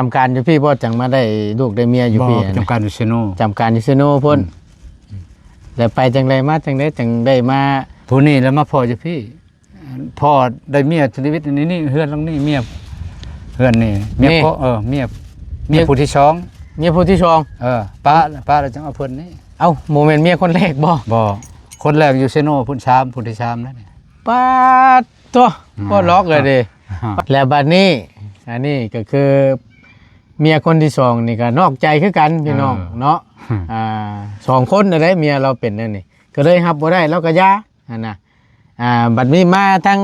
ຈຳການຢູ່ພີ້ບໍ່ ຈັ່ງມາໄດ້ລູກໄດ້ເມຍຢູ່ພີ້? ບໍ່ ຫັ້ນ ຈຳການຢູ່ເຊໂນ. ຈຳການຢູ່ເຊໂນພຸ້ນ. ອືມ ແລ້ວໄປຈັ່ງໃດມາຈັ່ງໃດ ຈັ່ງໄດ້ມາ ຜູ້ນີ້ແລ້ວມາພໍ້ຢູ່ພີ້. ພໍ້ໄດ້ເມຍຊີວິດນີ້ ນີ້ເຮືອນຫຼັງນີ້ ເມຍເຮືອນນີ້ ເມຍ ນີ້ ເກາະ ເອີ ເມຍ ເມຍ ເມຍຜູ້ທີສອງ. ເມຍຜູ້ທີສອງ. ເອີ ປະ ປະແລ້ວຈັ່ງເອົາເພິ່ນນີ້. ເອົ້າ ບໍ່ແມ່ນເມຍຄົນແລກບໍ່? ບໍ່ ຄົນແລກຢູ່ເຊໂນພຸ້ນ ສາມ ຜູ້ທີສາມແລ້ວນີ້. ປາດໂທ້ ອ່າ ບໍ່ລັອກເລີຍເດ້. ອ່າ ແລ້ວບັດນີ້ ອັນນີ້ກໍຄືເມຍຄົນທີສອງນີ້ກໍນອກໃຈຄືກັນພີ່ນ້ອງ ເອີ ເນາະ. ອ່າ ສອງຄົນນັ້ນແຫຼະ ເມຍລາວເປັນແນວນີ້ ກໍເລີຍຮັບບໍ່ໄດ້ ລາວກໍຢ່າຫັ້ນນະ. ອ່າ ບັດນີ້ມາທາງ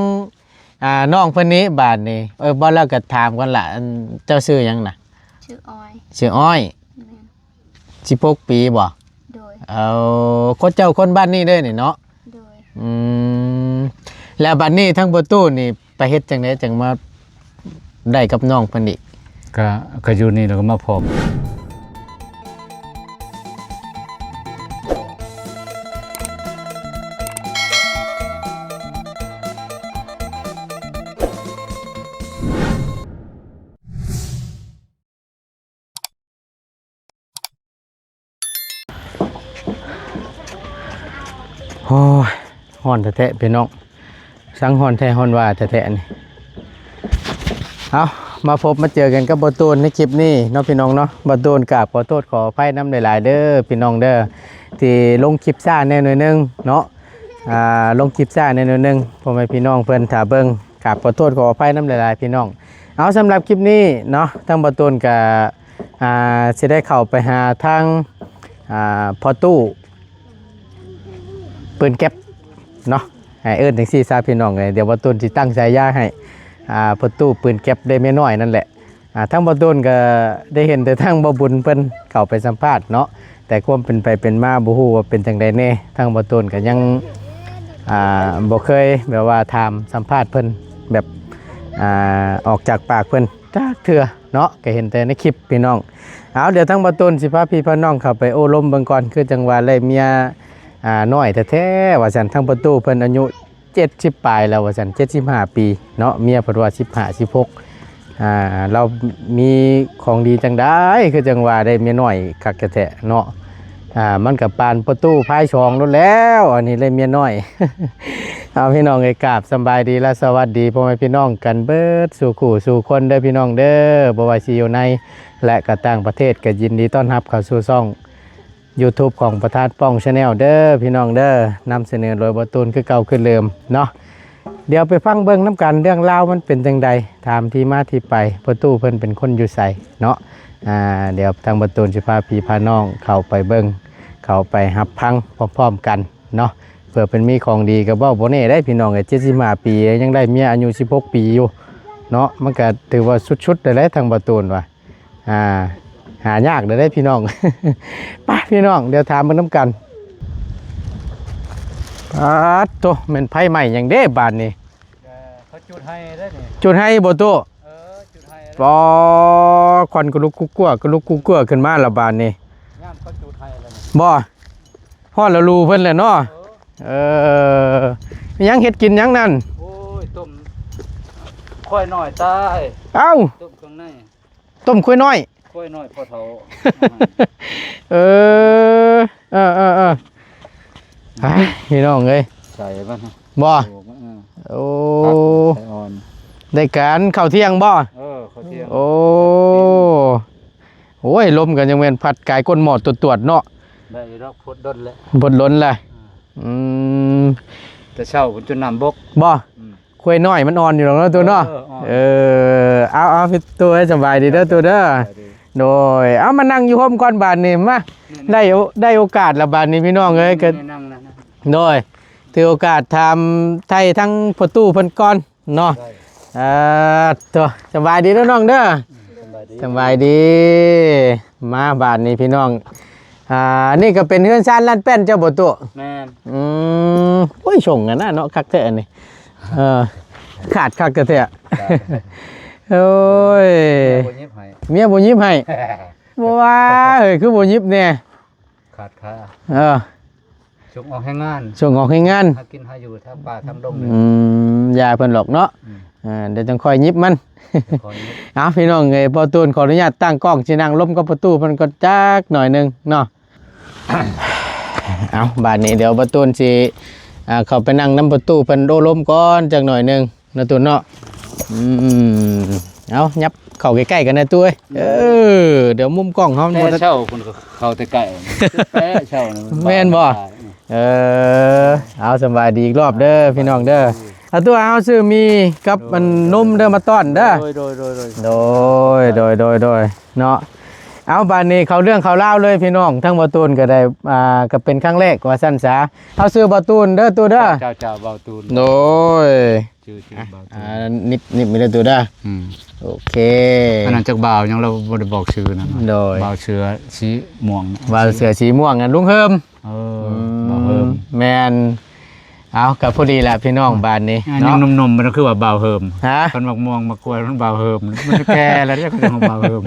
ອ່າ ນ້ອງເພິ່ນນີ້ບາດນີ້ ເອີ ບໍ່ ລາວກໍຖາມກ່ອນລະ ອັນ ເຈົ້າຊື່ຫຍັງນະ? ຊື່ອ້ອຍ. ຊື່ອ້ອຍ. ແມ່ນ. ສິບຫົກປີບໍ່? ໂດຍ. ເອົາ ຄົນເຈົ້າຄົນບ້ານນີ້ເດ້ນີ້ເນາະ? ໂດຍ. ອືມ ແລ້ວບັດນີ້ທາງພໍ່ຕູ້ນີ້ໄປເຮັດຈັ່ງໃດຈັ່ງມາໄດ້ກັບນ້ອງເພິ່ນອີກ? ກະ ກະຢູ່ນີ້ແລ້ວກໍມາພ້ອມ. ໂອ້ຍ ຮ້ອນແທ້ໆ ພີ່ນ້ອງ ສັງຮ້ອນແທ້ຮ້ອນວ່າແທ້ໆ ນີ້. ເອົາ ມາພົບມາເຈີກັນກັບບ່າວຕູນໃນຄລິບນີ້ເນາະ ພີ່ນ້ອງເນາະ. ບ່າວຕູນກາບຂໍໂທດຂໍອະໄພນຳຫຼາຍໆ ເດີພີ່ນ້ອງເດີ ທີ່ລົງຄລິບຊ້າແດ່ໜ້ອຍໜຶ່ງເນາະ. ອ່າ ລົງຄລິບຊ້າແດ່ໜ້ອຍໜຶ່ງ ພໍ່ແມ່ພີ່ນ້ອງເພິ່ນຖ້າເບິ່ງ ກາບຂໍໂທດຂໍອະໄພນຳຫຼາຍໆ ພີ່ນ້ອງ. ເອົາ ສຳລັບຄລິບນີ້ເນາະ ທາງບ່າວຕູນກະ ອ່າ ຊິໄດ້ເຂົ້າໄປຫາທາງ ອ່າ ພໍ່ຕູ້ປືນແກັບເນາະ ໃຫ້ເອີ້ນຈັ່ງຊີ້ຊະ ພີ່ນ້ອງເອີຍ. ດຽວບ່າວຕູນຊິຕັ້ງສາຍາໃຫ້ ອ່າ ພໍ່ຕູ້ປືນແກັບໄດ້ເມຍນ້ອຍນັ້ນແຫຼະ. ອ່າ ທາງບ່າວຕູນກໍໄດ້ເຫັນແຕ່ທາງບ່າວບຸນເພິ່ນເຂົ້າໄປສຳພາດເນາະ ແຕ່ຄວາມເປັນໄປເປັນມາບໍ່ຮູ້ວ່າເປັນຈັ່ງໃດແດ່. ທາງບ່າວຕູນກໍຍັງ ອ່າ ບໍ່ເຄີຍແບບວ່າຖາມສຳພາດເພິ່ນແບບ ອ່າ ອອກຈາກປາກເພິ່ນຈັກເທື່ອເນາະ ກໍເຫັນແຕ່ໃນຄລິບ ພີ່ນ້ອງ. ເອົາ ດຽວທາງບ່າວຕູນຊິພາພີ່ພານ້ອງເຂົ້າໄປໂອ້ລົມເບິ່ງກ່ອນ ຄືຈັ່ງວ່າໄດ້ເມຍ ອ່າ ນ້ອຍແທ້ໆ ວ່າຊັ້ນ. ທາງພໍ່ຕູ້ເພິ່ນອາຍຸ ເຈັດສິບປາຍແລ້ວວ່າຊັ້ນ ເຈັດສິບຫ້າປີເນາະ ເມຍເພິ່ນວ່າສິບຫ້າ ສິບຫົກ. ອ່າ ລາວມີຂອງດີຈັ່ງໃດ ຄືຈັ່ງວ່າໄດ້ເມຍນ້ອຍຄັກແທ້ໆ ເນາະ. ອ່າ ມັນກໍປານປະຕູພາຍສອງໂລດແລ້ວ ອັນນີ້ເລີຍເມຍນ້ອຍ. ເອົາ ພີ່ນ້ອງເອີຍ ກາບສຳບາຍດີ ແລະ ສະຫວັດດີພໍ່ແມ່ພີ່ນ້ອງກັນເບິດສູ່ຄູ່ສູ່ຄົນເດີ ພີ່ນ້ອງເດີ ບໍ່ວ່າຊິຢູ່ໃນ ແລະ ກໍຕ່າງປະເທດ ກໍຍິນດີຕ້ອນຮັບເຂົ້າສູ່ຊ່ອງ ຢູທູບຂອງປະທານປ້ອງ Channel ເດີພີ່ນ້ອງເດີ. ນຳສະເໜີໂດຍບ່າວຕູນຄືເກົ່າຄືເດີມເນາະ. ດຽວໄປຟັງເບິ່ງນຳກັນ ເລື່ອງລາວມັນເປັນຈັ່ງໃດ ຖາມທີ່ມາທີ່ໄປ ພໍ່ຕູ້ເພິ່ນເປັນຄົນຢູ່ໃສເນາະ. ອ່າ ດຽວທາງບ່າວຕູນຊິພາພີ່ພານ້ອງເຂົ້າໄປເບິ່ງ ເຂົ້າໄປຮັບຟັງພ້ອມໆກັນເນາະ. ເພື່ອເພິ່ນມີຂອງດີກໍເວົ້າບໍ່ແນ່ໄດ໋ ພີ່ນ້ອງເອີຍ ເຈັດສິບຫ້າປີ ຍັງໄດ້ເມຍອາຍຸສິບຫົກປີຢູ່ເນາະ. ມັນກໍຖືວ່າສຸດໆ ແລ້ວແຫຼະ ທາງບ່າວຕູນວ່າ ອ່າ ຫາຍາກເດີເດ້ພີ່ນ້ອງ. ໄປພີ່ນ້ອງ ດຽວຖາມເບິ່ງນຳກັນ. ປາດໂທ້ ແມ່ນໄຟໄໝ້ຫຍັງເດ້ບາດນີ້? ເອີ ເຂົາຈູດໄຮ່ເດ້ນີ້. ຈູດໄຮ່ບໍ່ຕູ້? ເອີ ຈູດໄຮ່. ປໍ ຄວັນກະລຸກກຸກົວ ກະລຸກກຸກົວຂຶ້ນມາລະບາດນີ້. ຍາມເຂົາຈູດໄຮ່ແລ້ວນີ້. ບໍ່ ຮອດລະລູເພິ່ນແຫຼະເນາະ. ເອີ ເອີ ມີຫຍັງເຮັດກິນຫຍັງນັ້ນ? ໂອ້ຍ ຕົ້ມຄວາຍນ້ອຍຕາຍ. ເອົ້າ ຕົ້ມເຄື່ອງໃນ. ຕົ້ມຄວາຍນ້ອຍ ຄວາຍນ້ອຍພໍ່ເຖົ້າ. ເອີ ເອີ ເອີ ເອີ ໄປ ພີ່ນ້ອງເອີຍ ໃສ່ມັນ ບໍ່ ໂອ້ ໂອ້ ໄຊອ່ອນ ໄດ້ການເຂົ້າທ່ຽງບໍ່? ເອີ ເຂົ້າທ່ຽງ. ໂອ້ ໂອ້ຍ ລົມກໍຍັງແມ່ນພັດກາຍກົ້ນໝໍ້ຕວດໆເນາະ. ໄດ້ດອກ ພົດດົນແຫຼະ ພົດດົນແຫຼະ. ອືມ ອືມ ແຕ່ເຊົ້າພຸ້ນຈົນນ້ຳບົກ ບໍ່? ອືມ ຄວາຍນ້ອຍມັນອ່ອນຢູ່ດອກເນາະ ຕູ້ເນາະ. ເອີ ເອີ ເອົາ ເອົາ ຕູ້ເອີຍ ສະບາຍດີເດີຕູ້ເດີ. ສະບາຍດີ ໂດຍ ເອົາ ມານັ່ງຢູ່ຮົ່ມກ່ອນບາດນີ້ ມາ ນີ້ ໄດ້ໂອ ໄດ້ໂອກາດລະບາດນີ້ພີ່ນ້ອງເອີຍ. ນີ້ ກໍ ນີ້ນັ່ງນະ ໂດຍ ຖືໂອກາດຖາມໄຖ່ທາງພໍ່ຕູ້ເພິ່ນກ່ອນເນາະ. ໄດ້ ເອີ ໂຕ ສະບາຍດີເດີນ້ອງເດີ. ອືມ ສະບາຍດີ ສະບາຍດີ. ມາບາດນີ້ພີ່ນ້ອງ ອ່າ ນີ້ກໍເປັນເຮືອນຊານລ້ານແປ້ນເຈົ້າບໍ່ຕູ້? ແມ່ນ. ອືມ ໂອ້ຍ ຊົງອັນນັ້ນເນາະ ຄັກແທ້ອັນນີ້. ເອີ ຂາດຄັກແທ້ໆ. ໂອ້ຍ ເມຍບໍ່ຍິບໃຫ້ ເມຍບໍ່ຍິບໃຫ້. ບໍ່ວ່າເອີຍ ຄືບໍ່ຍິບແດ່? ຂາດຄາ ເອີ ສົ່ງອອກແຮງງານ ສົ່ງອອກແຮງງານ ຫາກິນຫາຢູ່ທາງປ່າທາງດົງ. ອືມ ຢ່າເພິ່ນຫຼອກເນາະ. ອືມ ອ່າ ດຽວຈັ່ງຄ່ອຍຫຍິບມັນ. ເອົາ ພີ່ນ້ອງເອີຍ ບໍ່ຕູນຂໍອະນຸຍາດຕັ້ງກ້ອງ ຊິນັ່ງລົມກັບປະຕູເພິ່ນກ່ອນຈັກໜ້ອຍໜຶ່ງເນາະ. ເອົາ ບາດນີ້ດຽວບໍ່ຕູນຊິ ອ່າ ເຂົ້າໄປນັ່ງນຳປະຕູເພິ່ນໂອ້ລົມກ່ອນຈັກໜ້ອຍໜຶ່ງເນາະ ຕູນເນາະ. ອືມ ເອົາ ຫຍັບເຂົ້າໃກ້ໆກັນນະຕູເອີຍ. ເອີ ດຽວມຸມກ້ອງເຮົາ ແຕ່ເຊົ້າພຸ້ນກໍເຂົ້າແຕ່ໃກ້ ແຕ່ເຊົ້ານະ ແມ່ນບໍ່? ເອີ ເອົາ ສະບາຍດີອີກລອບເດີພີ່ນ້ອງເດີ. ອາ ຕົວເຮົາຊື້ໝີ່ກັບອັນນົມເດີ ມາຕ້ອນເດີ. ໂດຍ ໂດຍ ໂດຍ ໂດຍ ໂດຍ ໂດຍ ໂດຍ ເນາະ. ເອົາ ບາດນີ້ເຂົ້າເລື່ອງເຂົ້າລາວເລີຍພີ່ນ້ອງ ທັງບໍ່ຕູນກໍໄດ້ ອ່າ ກໍເປັນຄັ້ງແລກວ່າຊັ້ນສາ. ເຮົາຊື່ບໍ່ຕູນເດີ ຕູເດີ. ເຈົ້າ ເຈົ້າ ເບົາຕູນ. ໂດຍ ຊື່ ຊື່ ອ່າ ເບົາຕູນ. ອ່າ ນິບ ນິບມີເດີ ຕູເດີ. ອືມ ໂອເຄ. ອັນນັ້ນຈັກບ່າວຫຍັງ ລາວບໍ່ໄດ້ບອກຊື່ນະ. ໂດຍ ບ່າວເສືອສີມ່ວງ ບ່າວເສືອສີມ່ວງນະ ລຸງເຮີມ. ເອີ ອືມ ບ່າວເຮີມ ແມ່ນ. ເອົາ ກໍພໍດີລະພີ່ນ້ອງ ອືມ ບາດນີ້ ອ່າ ເນາະ ຍັງໜຸ່ມໆ ມັນຄືວ່າບ່າວເຮີມ. ຮະ? ຄັນໝາກມ່ວງໝາກກ້ວຍມັນບ່າວເຮີມ ມັນແກ່ແລ້ວເດ້ ເຂົາເອີ້ນວ່າບ່າວເຮີມ.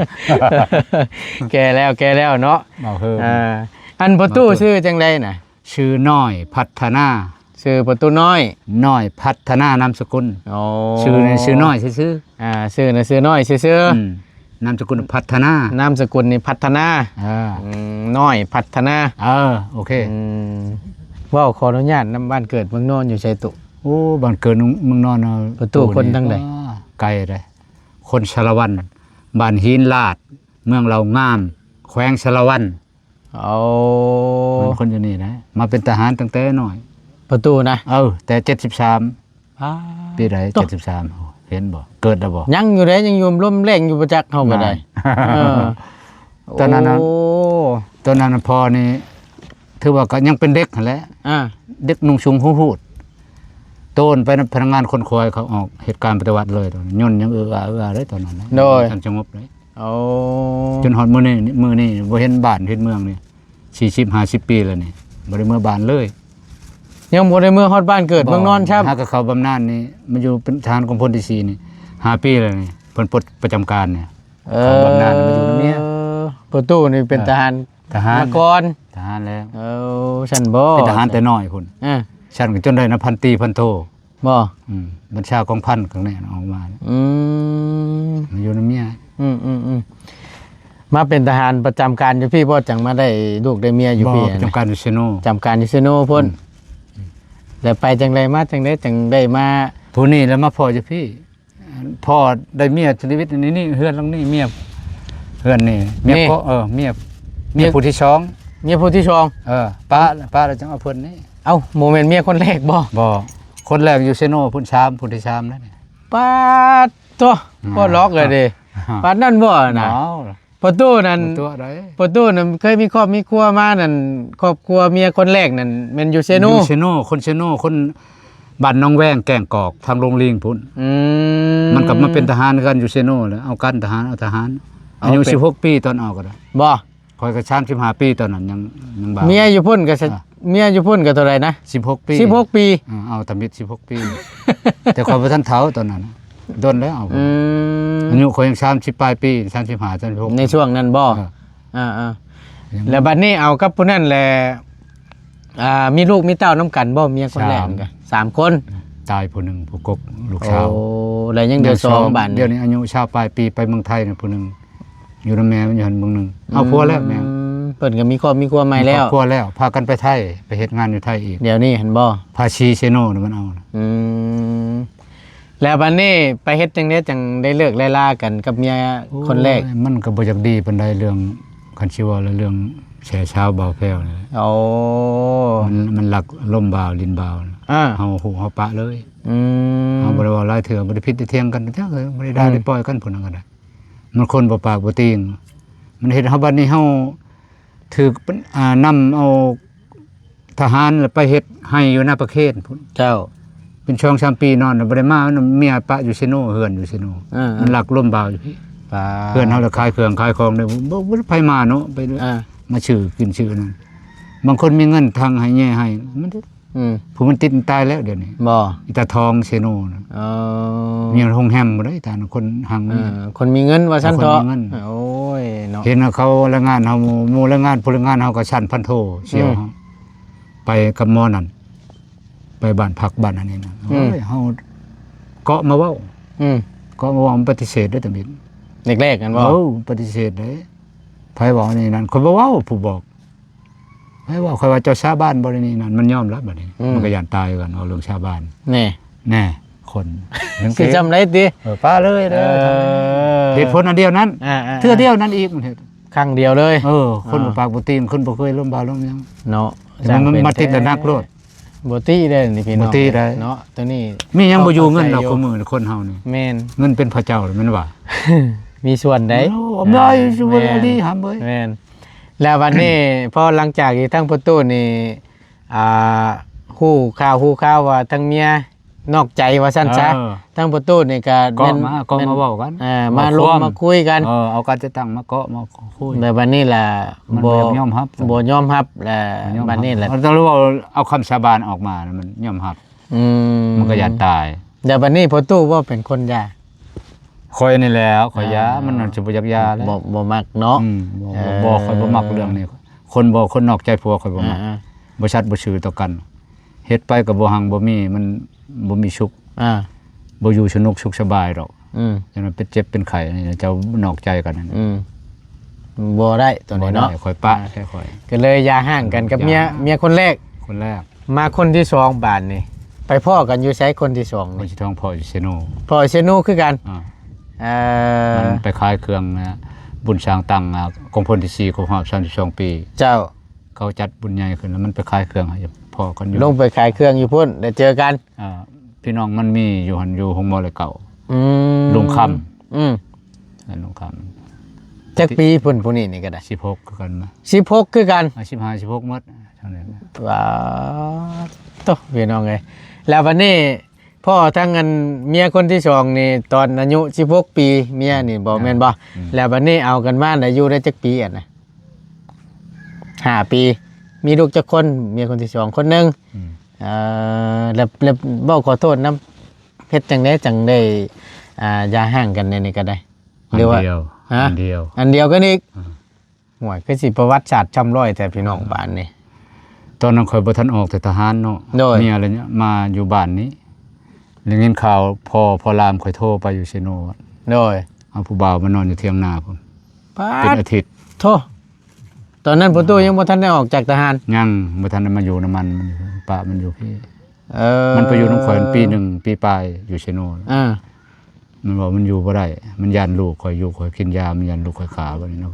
ແກ່ແລ້ວ ແກ່ແລ້ວເນາະ ບ່າວເຮີມ. ອ່າ ອັນພໍ່ຕູ້ຊື່ຈັ່ງໃດນະ? ຊື່ນ້ອຍພັດທະນາ. ຊື່ພໍ່ຕູ້ນ້ອຍ ນ້ອຍພັດທະນານາມສະກຸນ. ອໍ ຊື່ ຊື່ນ້ອຍຊື່ໆ. ອ່າ ຊື່ນະຊື່ນ້ອຍຊື່ໆ. ອືມ ນາມສະກຸນພັດທະນາ. ນາມສະກຸນນີ້ພັດທະນາ. ເອີ ອືມ ນ້ອຍພັດທະນາ. ເອີ ໂອເຄ. ອືມ ເວົ້າຂໍອະນຸຍາດນຳ ບ້ານເກີດເມືອງນອນຢູ່ໃສຕຸ? ໂອ້ ບ້ານເກີດເມືອງນອນ ພໍ່ຕູ້ຄົນທາງໃດ? ອ່າ ໄກເດ້. ຄົນສາລະວັນ ບ້ານຫີນລາດ ເມືອງເຫຼົ່າງາມ ແຂວງສາລະວັນ. ໂອ້ ເປັນຄົນຢູ່ນີ້ນະ ມາເປັນທະຫານຕັ້ງແຕ່ນ້ອຍ. ພໍ່ຕູ້ນະ? ເອີ ແຕ່ເຈັດສິບສາມ. ອ້າ ປີໃດ? ເຈັດສິບສາມ ເຫັນບໍ່? ເກີດແລ້ວບໍ່? ຍັງຢູ່ເດ້ ຍັງຢູ່ລົມແລງຢູ່ ບໍ່ຈັກເຮົາກໍໄດ້. ເອີ ຕອນນັ້ນນະ ໂອ້ ຕອນນັ້ນນະ ພໍ່ນີ້ຖືວ່າກໍຍັງເປັນເດັກຫັ້ນແຫຼະ. ອ່າ ເດັກນຸ່ງຊຸງຫູດ ໂຕນໄປນຳພະນັກງານຂົນຂວາຍ ເຂົາອອກເຮັດການປະຕິວັດເລີຍ. ຍົນຍັງເອອອາເອອອາເລີຍຕອນນັ້ນນະ. ໂດຍ ສະຫງົບເລີຍ. ໂອ້ ຈົນຮອດມື້ນີ້ ມື້ນີ້ບໍ່ເຫັນບ້ານເຫັນເມືອງນີ້ ສີ່ສິບຫ້າສິບປີແລ້ວນີ້ ບໍ່ໄດ້ເມືອບ້ານເລີຍ. ຍັງບໍ່ໄດ້ເມືອຮອດບ້ານເກີດເມືອງນອນຊ້ຳ. ຫາກໍເຂົ້າບຳນານນີ້ ມາຢູ່ເປັນທະຫານກອງພົນທີສີ່ນີ້ ຫ້າປີແລ້ວນີ້ ເພິ່ນປົດປະຈຳການນີ້. ເອີ ເຂົ້າບຳນານມາຢູ່ນຳເມຍ. ພໍ່ຕູ້ນີ້ເປັນ ເອີ ທະຫານ ທະຫານມາກ່ອນ. ທະຫານແລ້ວ. ເອີ ຊັ້ນບໍ່? ເປັນທະຫານແຕ່ນ້ອຍພຸ້ນ. ເອີ ຊັ້ນກໍຈົນໄດ້ນະ ພັນຕີ ພັນໂທ. ບໍ່? ອືມ ບັນຊາກອງພັນກັງແນ່ອອກມາ. ອືມ ມາຢູ່ນຳເມຍ. ອືມໆໆ ມາເປັນທະຫານປະຈຳການຢູ່ພີ້ບໍ່? ຈັ່ງມາໄດ້ລູກໄດ້ເມຍຢູ່ພີ້. ບໍ່ ປະຈຳການຢູ່ເຊໂນ. ປະຈຳການຢູ່ເຊໂນພຸ້ນ. ອືມ ແລ້ວໄປຈັ່ງໃດມາຈັ່ງໃດ ຈັ່ງໄດ້ມາ ຜູ້ນີ້ແລ້ວມາພໍ້ຢູ່ພີ້. ພໍ້ໄດ້ເມຍ ຊີວິດນີ້ ນີ້ ເຮືອນຫຼັງນີ້ ເມຍ ເຮືອນນີ້ ເມຍ ນີ້ ກໍ ເອີ ເມຍ ເມຍ ເມຍຜູ້ທີສອງ. ເມຍຜູ້ທີສອງ. ເອີ ປະ ປະແລ້ວຈັ່ງເອົາເພິ່ນນີ້. ເອົ້າ ບໍ່ແມ່ນເມຍຄົນແລກບໍ່? ບໍ່ ຄົນແລກຢູ່ເຊໂນພຸ້ນ ສາມ ຜູ້ທີສາມແລ້ວນີ້. ປາດໂທ້ ອືມ ໂຄດລັອກເລີຍເດ້. ປາດນັ້ນບໍ່ນະ? ເອົາ ພໍ່ຕູ້ນັ້ນ ບໍ່ຕົວະໃດ. ພໍ່ຕູ້ນັ້ນເຄີຍມີຄອບມີຄົວມານັ້ນ ຄອບຄົວເມຍຄົນແລກນັ້ນແມ່ນຢູ່ເຊໂນ. ຢູ່ເຊໂນ ຄົນເຊໂນ ຄົນບ້ານໜອງແວງ ແກ້ງກອກ ທາງໂລງລີງພຸ້ນ. ອືມ ມັນກໍມາເປັນທະຫານຄືກັນຢູ່ເຊໂນແຫຼະ ເອົາກັນທະຫານ ເອົາທະຫານ. ອາຍຸສິບຫົກປີຕອນອອກກໍໄດ້. ບໍ່? ຂ້ອຍກໍສາມສິບຫ້າປີຕອນນັ້ນ ຍັງ ຍັງບ່າວ. ເມຍຢູ່ພຸ້ນກໍ ອ່າ ເມຍຢູ່ພຸ້ນກໍເທົ່າໃດນະ? ສິບຫົກປີ. ສິບຫົກປີ. ອ່າ ເອົາທຳອິດສິບຫົກປີ ແຕ່ຂ້ອຍບໍ່ທັນເຖົ້າຕອນນັ້ນ ດົນແລ້ວ. ອືມ ອາຍຸຂ້ອຍຍັງສາມສິບປາຍປີ ສາມສິບຫ້າ ສາມສິບຫົກ ໃນຊ່ວງນັ້ນບໍ່? ເອີ ອ່າໆ ແລ້ວບັດນີ້ເອົາກັບຜູ້ນັ້ນແຫຼະ ອ່າ ມີລູກມີເຕົ້ານຳກັນບໍ່? ເມຍຄົນແລກ ສາມ ກໍສາມຄົນ. ຕາຍຜູ້ໜຶ່ງ ຜູ້ກົກ ລູກສາວ. ໂອ້ ແລ້ວຍັງເຫຼືອສອງ ບາດນີ້. ດຽວນີ້ອາຍຸຊາວປາຍປີ ໄປເມືອງໄທນະຜູ້ໜຶ່ງ. ຢູ່ນຳແມ່ມັນຢູ່ຫັ້ນເບິ່ງໜຶ່ງ. ອືມ ເອົາຜົວແລ້ວແມ່. ເພິ່ນກໍມີຄອບມີຄົວໃໝ່ແລ້ວ. ມີຄອບຄົວແລ້ວ ພາກັນໄປໄທ ໄປເຮັດງານຢູ່ໄທອີກ. ດຽວນີ້ຫັ້ນບໍ່? ພາສີເຊໂນນະມັນເອົານະ. ອືມ ແລ້ວບັດນີ້ໄປເຮັດຈັ່ງໃດຈັ່ງໄດ້ເລີກໄດ້ລາກັນກັບເມຍຄົນແລກ? ໂອ້ຍ ມັນກໍບໍ່ຢາກດີປານໃດ ເລື່ອງ ຄັນຊິເວົ້າແລ້ວເລື່ອງແຊຊາວບ່າວແພ້ວນີ້ແຫຼະ. ໂອ້ ມັນ ມັນລັກລົມບ່າວຫຼິ້ນບ່າວ. ອ່າ ເຮົາຮູ້ເຮົາປະເລີຍ. ອືມ ເຮົາບໍ່ໄດ້ເວົ້າຫຼາຍເທື່ອ ບໍ່ໄດ້ຜິດໄດ້ຖຽງກັນຈັກເທື່ອ ບໍ່ໄດ້ດ່າ ອືມ ໄດ້ປ່ອຍກັນຜູ້ນັ້ນກໍໄດ້. ມັນຄົນບໍ່ປາກບໍ່ຕີງ ມັນເຮັດເຮົາ ບັດນີ້ເຮົາຖືກ ອ່າ ນຳເອົາທະຫານ ແລ້ວໄປເຮັດໄຮ່ຢູ່ນາປະເຄນພຸ້ນ. ເຈົ້າ. ເປັນສອງສາມປີນອນ ບໍ່ໄດ້ມາ ເມຍປະຢູ່ເຊໂນ ເຮືອນຢູ່ເຊໂນ. ເອີໆ ມັນລັກລົມບ່າວຢູ່ພີ້. ປາ ເຮືອນເຮົາລະຂາຍເຄື່ອງຂາຍຂອງເດ້ ບໍ່ ບໍ່ໄດ້ໃຜມາເນາະ ໄປ ອ່າ ມາຊື້ກິນຊື້ນັ້ນ. ບາງຄົນມີເງິນທັງໃຫ້ແຍ່ໃຫ້ ມັນ ອືມ ຜູ້ມັນຕິດຕາຍແລ້ວດຽວນີ້. ບໍ່? ອີຕາທອງເຊໂນນະ. ເອີ ມີໂຮງແຮມບໍ່ໄດ້ ຕານະ ຄົນຮັ່ງມີ. ເອີ ຄົນມີເງິນວ່າຊັ້ນເຖາະ. ຄົນມີເງິນ. ໂອ້ຍເນາະ ເຫັນວ່າເຂົາລາຍງານເຮົາ ໝູ່ລາຍງານ ຜູ້ລາຍງານເຮົາກໍຊັ້ນພັນໂທ ສ່ຽວເຮົາ. ອືມ ໄປກັບໝໍນັ້ນ ໄປບ້ານພັກບ້ານອັນນີ້ນະ. ອືມ ໂອ້ຍ ເຮົາເກາະມາເວົ້າ. ອືມ ກໍເວົ້າ ມັນປະຕິເສດເດ້ຕຳອິດ ແລກໆນັ້ນບໍ່? ເອີ ປະຕິເສດເດ້ ໃຜເວົ້ານີ້ນັ້ນ ຂ້ອຍບໍ່ເວົ້າ ຜູ້ບອກ ໃຜເວົ້າ ຂ້ອຍວ່າ ເຈົ້າສາບານບໍ່ໄດ້ນີ້ນັ້ນ ມັນຍອມແລ້ວບັດນີ້ ອືມ ມັນກໍຢ້ານຕາຍຄືກັນ ເວົ້າເລື່ອງສາບານ ແນ່ ແນ່ ຄົນ ຊິຈຳໄດ້ຕິ? ເອີ ປະເລີຍເດີ ເອີ ເຫດຜົນອັນດຽວນັ້ນ ອ່າໆໆ ເທື່ອດຽວນັ້ນອີກ ຄັ້ງດຽວເລີຍ ເອີ ຄົນ ອ່າ ບໍ່ປາກບໍ່ຕີນ ຄົນບໍ່ເຄີຍລົ້ມບ່າວລົ້ມຫຍັງເນາະ ແຕ່ມັນ ມັນມາຕິດແຕ່ໜັກໂລດ ບໍ່ຕິໄດ້ນີ້ພີ່ນ້ອງ ບໍ່ຕິໄດ້ເນາະ ໂຕນີ້ ມີຫຍັງບໍ່ຢູ່ເງິນດອກ ເຂົ້າໃຈຢູ່ ຄູ່ມື້ນີ້ ຄົນເຮົານີ້ ແມ່ນ ເງິນເປັນພະເຈົ້າແມ່ນວ່າ ມີສ່ວນໃດ ໂອ້ ອຳນາຍ ອ່າ ສຸວນນະດີ ແມ່ນ ຫຳເອີຍ ແມ່ນ ແລ້ວບັດນີ້ ພໍຫຼັງຈາກທີ່ທາງພໍ່ຕູ້ນີ້ ອ່າ ຮູ້ຂ່າວ ຮູ້ຂ່າວວ່າທາງເມຍນອກໃຈວ່າຊັ້ນຊະ ເອີ ທາງພໍ່ຕູ້ນີ້ກໍ ເກາະ ແມ່ນ ມາ ເກາະ ແມ່ນ ມາເວົ້າກັນ ເອີ ມາລົມ ມາຄຸຍກັນ ເອີ ເອົາການຈັດຕັ້ງມາເກາະ ມາຄຸຍ ແລ້ວບັດນີ້ລະ ມັນບໍ່ ບໍ່ຢາກຍອມຮັບ ບໍ່ຍອມຮັບ ແລ້ວບັດນີ້ລະ ເອົາ ເອົາຄຳສາບານອອກມາ ມັນຍອມຮັບ ອືມ ມັນກໍຢ້ານຕາຍ ແລ້ວບັດນີ້ພໍ່ຕູ້ບໍ່ເປັນຄົນຢາ? ຂ້ອຍນີ້ແຫຼ້ວ ຂ້ອຍຢາ ອ່າ ມັນຊິບໍ່ຢາກຢາແລ້ວ ບໍ່ ບໍ່ມັກເນາະ ອືມ ບໍ່ ເອີ ບໍ່ ຂ້ອຍບໍ່ມັກເລື່ອງນີ້ ຄົນບໍ່ ຄົນນອກໃຈຜົວ ຂ້ອຍບໍ່ມັກ ອ່າໆ ບໍ່ສັດບໍ່ຊື່ຕໍ່ກັນ ເຮັດໄປກໍບໍ່ຮັ່ງບໍ່ມີ ມັນບໍ່ມີສຸກ ອ່າ ບໍ່ຢູ່ສະໜຸກສຸກສະບາຍດອກ ອືມ ຈັ່ງນັ້ນເປັນເຈັບເປັນໄຂ້ ເຈົ້ານອກໃຈກັນ ອືມ ບໍ່ໄດ້ໂຕນີ້ເນາະ ບໍ່ໄດ້ ຂ້ອຍປະແທ້ຂ້ອຍ ກໍເລີຍຢ່າຮ້າງກັນກັບເມຍ ຢ່າ ເມຍຄົນແລກ ຄົນແລກ ມາຄົນທີສອງບາດນີ້ ໄປພໍ້ກັນຢູ່ໃສຄົນທີສອງນີ້? ຄົນທີສອງພໍ້ຢູ່ເຊໂນ ພໍ້ເຊໂນຄືກັນ ອ່າ ເອີ ມັນໄປຂາຍເຄື່ອງນະ ບຸນສ້າງຕັ້ງ ອ່າ ກອງພົນທີສີ່ ຄົບຮອບສາມສິບສອງປີ ເຈົ້າ ເຂົາຈັດບຸນໃຫຍ່ຂຶ້ນ ແລ້ວມັນໄປຂາຍເຄື່ອງ ພໍ້ກັນຢູ່ ລົງໄປຂາຍເຄື່ອງຢູ່ພຸ້ນ ໄດ້ເຈີກັນ ອ່າ ພີ່ນ້ອງມັນມີຢູ່ຫັ້ນ ຢູ່ໂຮງໝໍເລກເກົ້າ ອືມ ລຸງຄຳ ອືມ ລຸງຄຳ ຈັກປີພຸ້ນ ຜູ້ນີ້ນີ້ກໍໄດ້? ສິບຫົກຄືກັນນະ ສິບຫົກຄືກັນ ອ່າ ສິບຫ້າ ສິບຫົກໝົດ ເທົ່ານັ້ນ ປາດໂທ້ ພີ່ນ້ອງເອີຍ ແລ້ວບັດນີ້ ພໍ່ທາງອັນເມຍຄົນທີສອງນີ້ ຕອນອາຍຸສິບຫົກປີ ເມຍນີ້ບໍ່ ອ່າ ແມ່ນບໍ່? ອືມ ແລ້ວບັດນີ້ເອົາກັນມາໄດ້ຢູ່ໄດ້ຈັກປີອັນນະ? ຫ້າປີ ມີລູກຈັກຄົນ? ເມຍຄົນທີສອງຄົນໜຶ່ງ ອືມ ເອີ ແລ້ວ ແລ້ວເວົ້າຂໍໂທດນຳ ເຮັດຈັ່ງໃດຈັ່ງໄດ້ ອ່າ ຢ່າຮ້າງກັນແນວນີ້ກໍໄດ້ ຫຼືວ່າ ອັນດຽວ ຮະ? ອັນດຽວ ອັນດຽວກັນອີກ ອືມ ໂອ້ຍ ຄືຊິປະຫວັດສາດຊ້ຳລອຍແທ້ພີ່ນ້ອງ ອືມ ບາດນີ້ ຕອນນັ້ນຂ້ອຍບໍ່ທັນອອກແຕ່ທະຫານເນາະ ໂດຍ ເມຍລະມາຢູ່ບ້ານນີ້ ໄດ້ຍິນຂ່າວພໍ່ ພໍ່ລາມຂ້ອຍໂທໄປຢູ່ເຊໂນ ໂດຍ ເອົາຜູ້ບ່າວມານອນຢູ່ຖຽງນາພຸ້ນ ປາດ ເປັນອາທິດ ໂທ້ ຕອນນັ້ນພໍ່ຕູ້ຍັງບໍ່ທັນໄດ້ອອກຈາກທະຫານ ຍັງບໍ່ທັນໄດ້ມາຢູ່ນຳມັນ ມັນຢູ່ ປະມັນຢູ່ພີ້ ເອີ ມັນໄປຢູ່ນຳຂ້ອຍປີໜຶ່ງ ປີປາຍຢູ່ເຊໂນ ອ່າ ມັນວ່າມັນຢູ່ບໍ່ໄດ້ ມັນຢ້ານລູກຂ້ອຍຢູ່ ຂ້ອຍກິນຢາ ມັນຢ້ານລູກຂ້ອຍຂ້າ ບັດນີ້ນະ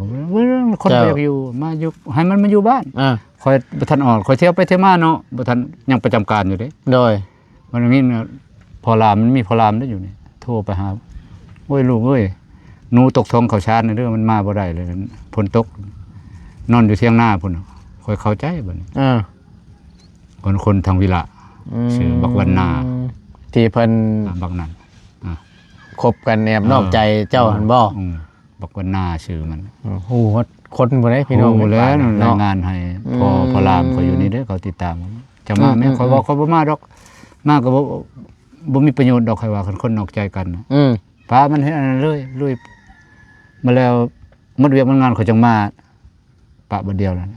ຄົນ ເຈົ້າ ບໍ່ຢາກຢູ່ ມາຢູ່ ໃຫ້ມັນມາຢູ່ບ້ານ ອ່າ ຂ້ອຍບໍ່ທັນອອກ ຂ້ອຍທ່ຽວໄປທ່ຽວມາເນາະ ບໍ່ທັນ ຍັງປະຈຳການຢູ່ເດ້ ໂດຍ ມັນມີນະ ພໍ່ລາມ ມັນມີພໍ່ລາມເດ້ຢູ່ນີ້ ໂທໄປຫາ ໂອ້ຍ ລູກເອີຍ ໜູຕົກຖົງເຂົ້າສານເດີ ມັນມາບໍ່ໄດ້ເລີຍ ຝົນຕົກ ນອນຢູ່ຖຽງນາພຸ້ນ ຂ້ອຍເຂົ້າໃຈບັດນີ້ ເອີ ຄົນ ຄົນທາງວິລະ ອືມ ຊື່ບັກວັນນາ ທີ່ເພິ່ນ ອ່າ ບັກນັ້ນ ອ່າ ຄົບກັນແອບນອກໃຈເຈົ້າຫັ້ນບໍ່? ເອີ ອືມ ບັກວັນນາຊື່ມັນ ອືມ ຮູ້ຮອດຄົນບໍ່ໄດ້ພີ່ນ້ອງ ຮູ້ແລ້ວ ເນາະ ລາຍງານໃຫ້ ອືມ ພໍ່ ພໍ່ລາມຂ້ອຍຢູ່ນີ້ເດີ ເຂົາຕິດຕາມ ຈະມາແມ່ ອືມ ຂ້ອຍວ່າ ອືມ ຂ້ອຍບໍ່ມາດອກ ມາກໍບໍ່ ບໍ່ມີປະໂຫຍດດອກ ຂ້ອຍວ່າ ຄັນຄົນນອກໃຈກັນນະ ອືມ ປະມັນເຮັດອັນນັ້ນເລີຍ ລຸຍ ມາແລ້ວ ໝົດວຽກໝົດງານ ຂ້ອຍຈັ່ງມາ ປະບາດດຽວນັ້ນ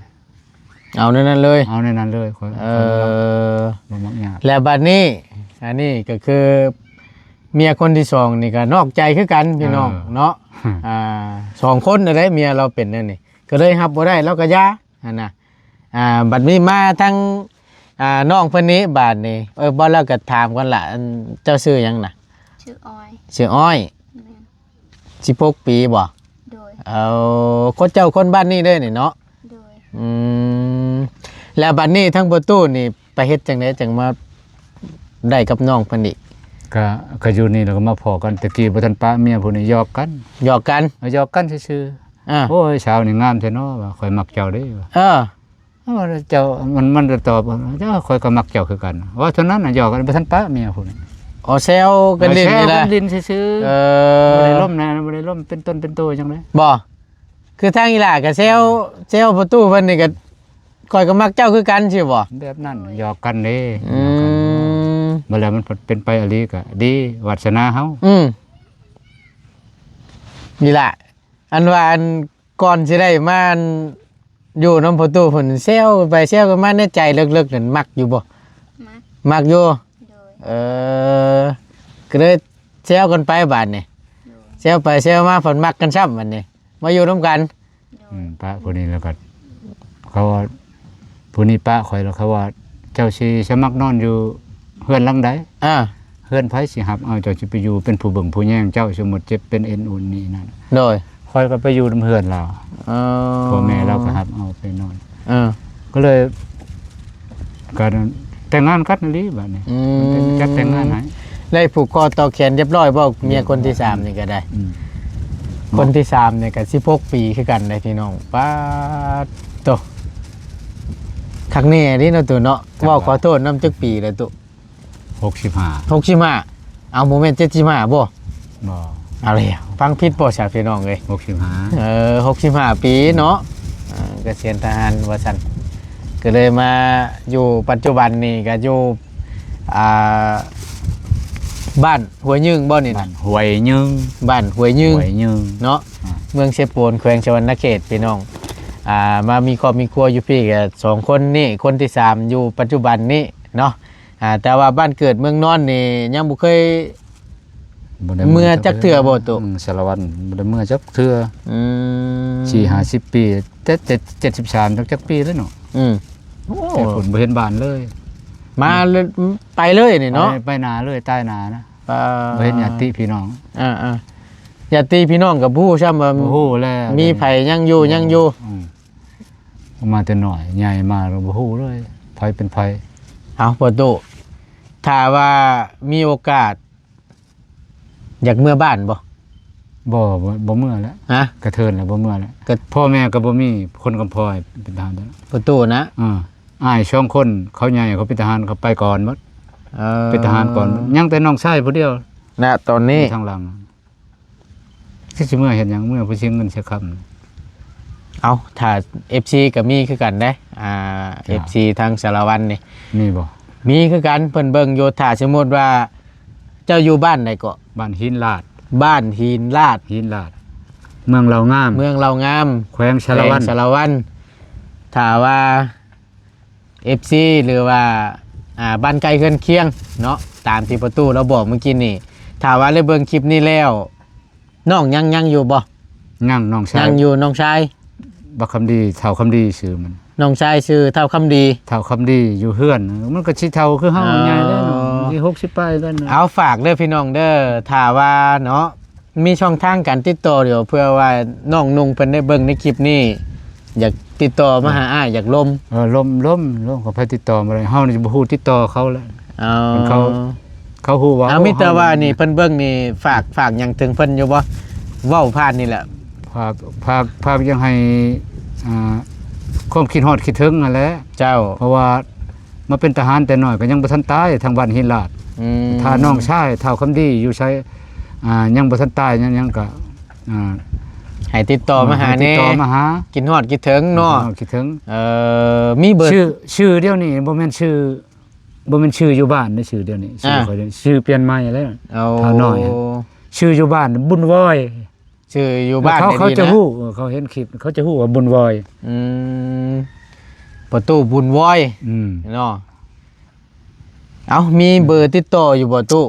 ເອົາແນວນັ້ນເລີຍ ເອົາແນວນັ້ນເລີຍ ຂ້ອຍ ເອີ ຂ້ອຍບໍ່ມັກຍາກ ແລ້ວບັດນີ້ ອັນນີ້ກໍຄື ເມຍຄົນທີສອງນີ້ກໍນອກໃຈຄືກັນພີ່ນ້ອງ ເອີ ເນາະ ອ່າ ສອງຄົນນັ້ນແຫຼະ ເມຍລາວເປັນແນວນີ້ ກໍເລີຍຮັບບໍ່ໄດ້ ລາວກໍຢ່າຫັ້ນນະ ອ່າ ບັດນີ້ມາທາງ ອ່າ ນ້ອງເພິ່ນນີ້ບາດນີ້ ເອີ ບໍ່ ແລ້ວກໍຖາມກ່ອນລະ ອັນ ເຈົ້າຊື່ຫຍັງນະ? ຊື່ອ້ອຍ ຊື່ອ້ອຍ ແມ່ນ ສິບຫົກປີບໍ່? ໂດຍ ເອົາ ຄົນ ເຈົ້າຄົນບ້ານນີ້ເດ້ນີ້ເນາະ? ໂດຍ ອືມ ແລ້ວບັດນີ້ທາງພໍ່ຕູ້ນີ້ໄປເຮັດຈັ່ງໃດຈັ່ງມາໄດ້ກັບນ້ອງເພິ່ນອີກ? ກະ ກະຢູ່ນີ້ແລ້ວກໍມາພໍ້ກັນ ແຕ່ກີ້ບໍ່ທັນປະເມຍຜູ້ນີ້ ຫຍອກກັນ ຫຍອກກັນ ເອີ ຫຍອກກັນຊື່ໆ ອ່າ ໂອ້ຍ ສາວນີ້ງາມແທ້ເນາະ ວ່າ ຂ້ອຍມັກເຈົ້າເດ້ ວ່າ ເອີ ເອີ ເຈົ້າ ມັນ ມັນກໍຕອບ ເຈົ້າ ຂ້ອຍກໍມັກເຈົ້າຄືກັນ ວ່າເທົ່ານັ້ນນະ ຫຍອກກັນ ບໍ່ທັນປະເມຍພຸ້ນ ອໍ ແຊວກັນຫຼິ້ນນີ້ລະ ແຊວກັນຫຼິ້ນຊື່ໆ ເອີ ບໍ່ໄດ້ລົມນະ ບໍ່ໄດ້ລົມເປັນຕົນເປັນໂຕຫຍັງເດ້ ບໍ່ ຄືທາງອີ່ຫຼ້າກໍແຊວ ແຊວພໍ່ຕູ້ເພິ່ນນີ້ກໍ ຂ້ອຍກໍມັກເຈົ້າຄືກັນຊີ້ບໍ່? ແບບນັ້ນ ຫຍອກກັນເດ້ ອືມ ຫຍອກກັນ ບັດແລ້ວມັນເປັນໄປອີ່ຫຼີກໍດີ ວາດສະໜາເຮົາ ອືມ ນີ້ລະ ອັນວ່າ ອັນ ກ່ອນຊິໄດ້ມາ ອັນ ຢູ່ນຳພໍ່ຕູ້ພຸ້ນ ແຊວໄປແຊວກັນມາ ໃນໃຈເລິກໆນັ້ນມັກຢູ່ບໍ່? ມັກ ມັກຢູ່ ໂດຍ ເອີ ກໍເລີຍ ແຊວກັນໄປບາດນີ້ ແຊວໄປແຊວມາ ເພິ່ນມັກກັນຊ້ຳບາດນີ້ ມາຢູ່ນຳກັນ. ໂດຍ ອືມ ປະຜູ້ນີ້ແລ້ວກໍ ເຂົາວ່າ ຜູ້ນີ້ປະຂ້ອຍແລ້ວ ເຂົາວ່າ ເຈົ້າຊິສະໝັກນອນຢູ່ເຮືອນຫຼັງໃດ? ອາ ເຮືອນໃຜຊິຮັບເອົາເຈົ້າ ຊິໄປຢູ່ເປັນຜູ້ເບິ່ງຜູ້ແຍງເຈົ້າ ສົມມຸດເຈັບເປັນເອັນອຸ່ນນີ້ນັ້ນ. ໂດຍ ຂ້ອຍກໍໄປຢູ່ນຳເຮືອນລາວ. ເອີ ພໍ່ແມ່ລາວກໍຮັບເອົາໄປນອນ. ເອີ ກໍເລີຍ ກໍແຕ່ງງານກັນອີ່ຫຼີບາດນີ້. ອືມ ເພິ່ນຈັດແຕ່ງງານໃຫ້ ໄດ້ຜູກຄໍຕໍ່ແຂນຮຽບຮ້ອຍບໍ່? ເມຍຄົນທີສາມນີ້ກໍໄດ້. ອືມ ຄົນທີສາມນີ້ກໍສິບຫົກປີຄືກັນເດ້ພີ່ນ້ອງ. ປາດໂຕ ຄັກແນ່ເດ້ເນາະ ຕູ້ເນາະ. ເຈົ້າ ເວົ້າຂໍໂທດນຳ ຈັກປີແລ້ວຕູ້? ຫົກສິບຫ້າ. ຫົກສິບຫ້າ ເອົາ ບໍ່ແມ່ນເຈັດສິບຫ້າບໍ່? ບໍ່ ເອົາແລ້ວ ຟັງຜິດບໍ່ຊະພີ່ນ້ອງເອີຍ? ຫົກສິບຫ້າ. ເອີ ຫົກສິບຫ້າປີເນາະ. ເອີ ກະສຽນທະຫານວ່າຊັ້ນ ກໍເລີຍມາຢູ່ປັດຈຸບັນນີ້ກໍຢູ່ ອ່າ ບ້ານຫ້ວຍຍຶງບໍ່ນີ້ນະ? ບ້ານຫ້ວຍຍຶງ. ບ້ານຫ້ວຍຍຶງ ຫ້ວຍຍຶງເນາະ. ອາ ເມືອງເຊໂປນ ແຂວງສະຫວັນນະເຂດ ພີ່ນ້ອງ. ອ່າ ມາມີຄອບມີຄົວຢູ່ພີ້ກໍສອງຄົນນີ້ ຄົນທີສາມຢູ່ປັດຈຸບັນນີ້ເນາະ. ອ່າ ແຕ່ວ່າບ້ານເກີດເມືອງນອນນີ້ຍັງບໍ່ເຄີຍ ບໍ່ໄດ້ເມືອຈັກເທື່ອບໍ່ຕູ້? ອືມ ສາລະວັນ ບໍ່ໄດ້ເມືອຈັກເທື່ອ. ອືມ ສີ່ຫ້າສິບປີ ແຕ່ ແຕ່ເຈັດສິບສາມຈັກ ຈັກປີແລ້ວເນາະ. ອືມ ໂອ້ ແຕ່ພຸ້ນບໍ່ເຫັນບ້ານເລີຍ ມາ ໄປເລີຍນີ້ເນາະ. ໄປ ໄປນາເລີຍ ຕາຍນານະ. ອ່າ ບໍ່ເຫັນຍາດຕິພີ່ນ້ອງ. ອ່າໆ ຍາດຕິພີ່ນ້ອງກໍບໍ່ຮູ້ຊ້ຳວ່າ ບໍ່ຮູ້ແລ້ວ ມີໃຜຍັງຢູ່ ຍັງຢູ່. ອືມ ມາແຕ່ນ້ອຍ ໃຫຍ່ມາແລ້ວບໍ່ຮູ້ເລີຍ ໃຜເປັນໃຜ. ເອົາ ພໍ່ຕູ້ ຖ້າວ່າມີໂອກາດ ຢາກເມືອບ້ານບໍ່? ບໍ່ ບໍ່ ບໍ່ເມືອແລ້ວ. ຮະ? ກະເທີນແລ້ວ ບໍ່ເມືອແລ້ວ. ກະ ພໍ່ແມ່ກໍບໍ່ມີ ຄົນກຳພ້ອຍເປັນທະຫານ. ພໍ່ຕູ້ນະ? ເອີ ອ້າຍສອງຄົນ ເຂົາໃຫຍ່ ເຂົາເປັນທະຫານ ເຂົາໄປກ່ອນໝົດ. ເອີ ເປັນທະຫານກ່ອນໝົດ ຍັງແຕ່ນ້ອງຊາຍຜູ້ດຽວ ນະຕອນນີ້ ທາງຫຼັງ. ຊິ ຊິເມືອເຮັດຫຍັງ? ເມືອໄປເສຍເງິນເສຍຄຳ. ເອົາ ຖ້າເອັຟຊີກໍມີຄືກັນເດ້ ອ່າ ເອັຟຊີທາງສາລະວັນນີ້ ມີບໍ່? ມີຄືກັນ ເພິ່ນເບິ່ງຢູ່. ຖ້າສົມມຸດວ່າເຈົ້າຢູ່ບ້ານໃດເກາະ? ບ້ານຫີນລາດ. ບ້ານຫີນລາດ ຫີນລາດ ເມືອງເລົ່າງາມ ເມືອງເລົ່າງາມ ແຂວງສາລະວັນ ແຂວງສາລະວັນ. ຖ້າວ່າ ເອັຟຊີ ຫຼືວ່າ ອ່າ ບ້ານໃກ້ເຮືອນຄຽງເນາະ ຕາມທີ່ພໍ່ຕູ້ລາວບອກມື້ກີ້ນີ້ ຖ້າວ່າໄດ້ເບິ່ງຄລິບນີ້ແລ້ວ ນ້ອງຍັງ ຍັງຢູ່ບໍ່? ຍັງ ນ້ອງຊາຍ ຍັງຢູ່ ນ້ອງຊາຍ ບັກຄຳດີ ທ້າວຄຳດີຊື່ມັນ. ນ້ອງຊາຍຊື່ທ້າວຄຳດີ. ທ້າວຄຳດີຢູ່ເຮືອນ ມັນກໍຊິເຖົ້າຄືເຮົາ ອ່າ ໃຫຍ່ແລ້ວເນາະ ຊິຫົກສິບປາຍແລ້ວເນາະ. ເອົາ ຝາກເດີພີ່ນ້ອງເດີ ຖ້າວ່າເນາະ ມີຊ່ອງທາງການຕິດຕໍ່ ດຽວເພື່ອວ່ານ້ອງນຸ່ງເພິ່ນໄດ້ເບິ່ງໃນຄລິບນີ້ ຢາກຕິດຕໍ່ມາຫາອ້າຍ ຢາກລົມ. ເອີ ລົມ ລົມ ລົມ ກໍໃຜຕິດຕໍ່ມາໄດ້ ເຮົານີ້ບໍ່ຮູ້ຕິດຕໍ່ເຂົາແຫຼະ. ເອົາ ເຂົາ ເຂົາຮູ້ວ່າ ເອົາ ມີແຕ່ວ່ານີ້ເພິ່ນເບິ່ງນີ້ ຝາກ ຝາກຫຍັງເຖິງເພິ່ນຢູ່ບໍ່? ເວົ້າຜ່ານນີ້ແຫຼະ ຝາກ ຝາກ ຝາກຫຍັງໃຫ້ ອ່າ ຄວາມຄິດຮອດຄິດເຖິງຫັ້ນແຫຼະ. ເຈົ້າ ເພາະວ່າ ມາເປັນທະຫານແຕ່ນ້ອຍກໍຍັງບໍ່ທັນຕາຍ ທາງບ້ານຫີນລາດ. ອືມ ຖ້ານ້ອງຊາຍທ້າວຄຳດີຢູ່ໃສ ອ່າ ຍັງບໍ່ທັນຕາຍ ຍັງ ຍັງກໍ ອ່າ ໃຫ້ຕິດຕໍ່ມາຫາແດ່ ຕິດຕໍ່ມາຫາ ຄິດຮອດຄິດເຖິງເນາະ ຄິດຮອດຄິດເຖິງ. ເອີ ມີເບີ ຊື່ ຊື່ດຽວນີ້ບໍ່ແມ່ນຊື່ ບໍ່ແມ່ນຊື່ຢູ່ບ້ານເດ້ ຊື່ດຽວນີ້ ຊື່ ອ່າ ຂ້ອຍ ຊື່ປ່ຽນໃໝ່ແລ້ວ. ໂອ້ ທ້າວນ້ອຍ ຊື່ຢູ່ບ້ານບຸນວອຍ. ຊື່ຢູ່ບ້ານ ເຂົາ ເຂົາຈະຮູ້ ເຂົາເຫັນຄລິບ ເຂົາຈະຮູ້ວ່າບຸນວອຍ. ອືມ ປະຕູບຸນວອຍ. ອືມ ເນາະ. ເອົ້າ ມີເບີຕິດຕໍ່ຢູ່ບໍ່ຕູ້?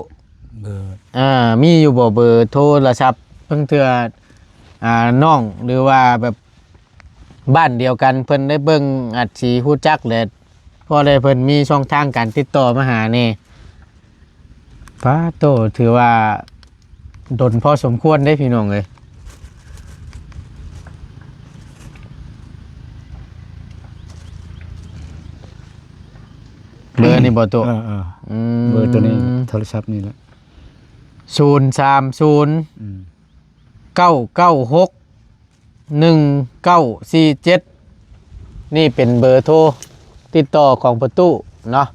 ເບີ ເອີ ມີຢູ່ບໍ່ເບີໂທລະສັບ? ເພິ່ນເທື່ອ ອ່າ ນ້ອງ ຫຼືວ່າແບບ ບ້ານດຽວກັນ ເພິ່ນໄດ້ເບິ່ງ ອາດຊິຮູ້ຈັກແຫຼະ ພໍໄດ້ເພິ່ນມີຊ່ອງທາງການຕິດຕໍ່ມາຫາແດ່. ປາໂຕ ຖືວ່າດົນພໍສົມຄວນເດ້ພີ່ນ້ອງເອີຍ. ເບີນີ້ບໍ່ຕູ້? ເອີໆ ອືມ ເບີໂຕນີ້ ໂທລະສັບນີ້ແຫຼະ ສູນສາມສູນ ອືມ ເກົ້າເກົ້າຫົກ ໜຶ່ງເກົ້າສີ່ເຈັດ ນີ້ເປັນເບີໂທຕິດຕໍ່ຂອງປະຕູເນາະ.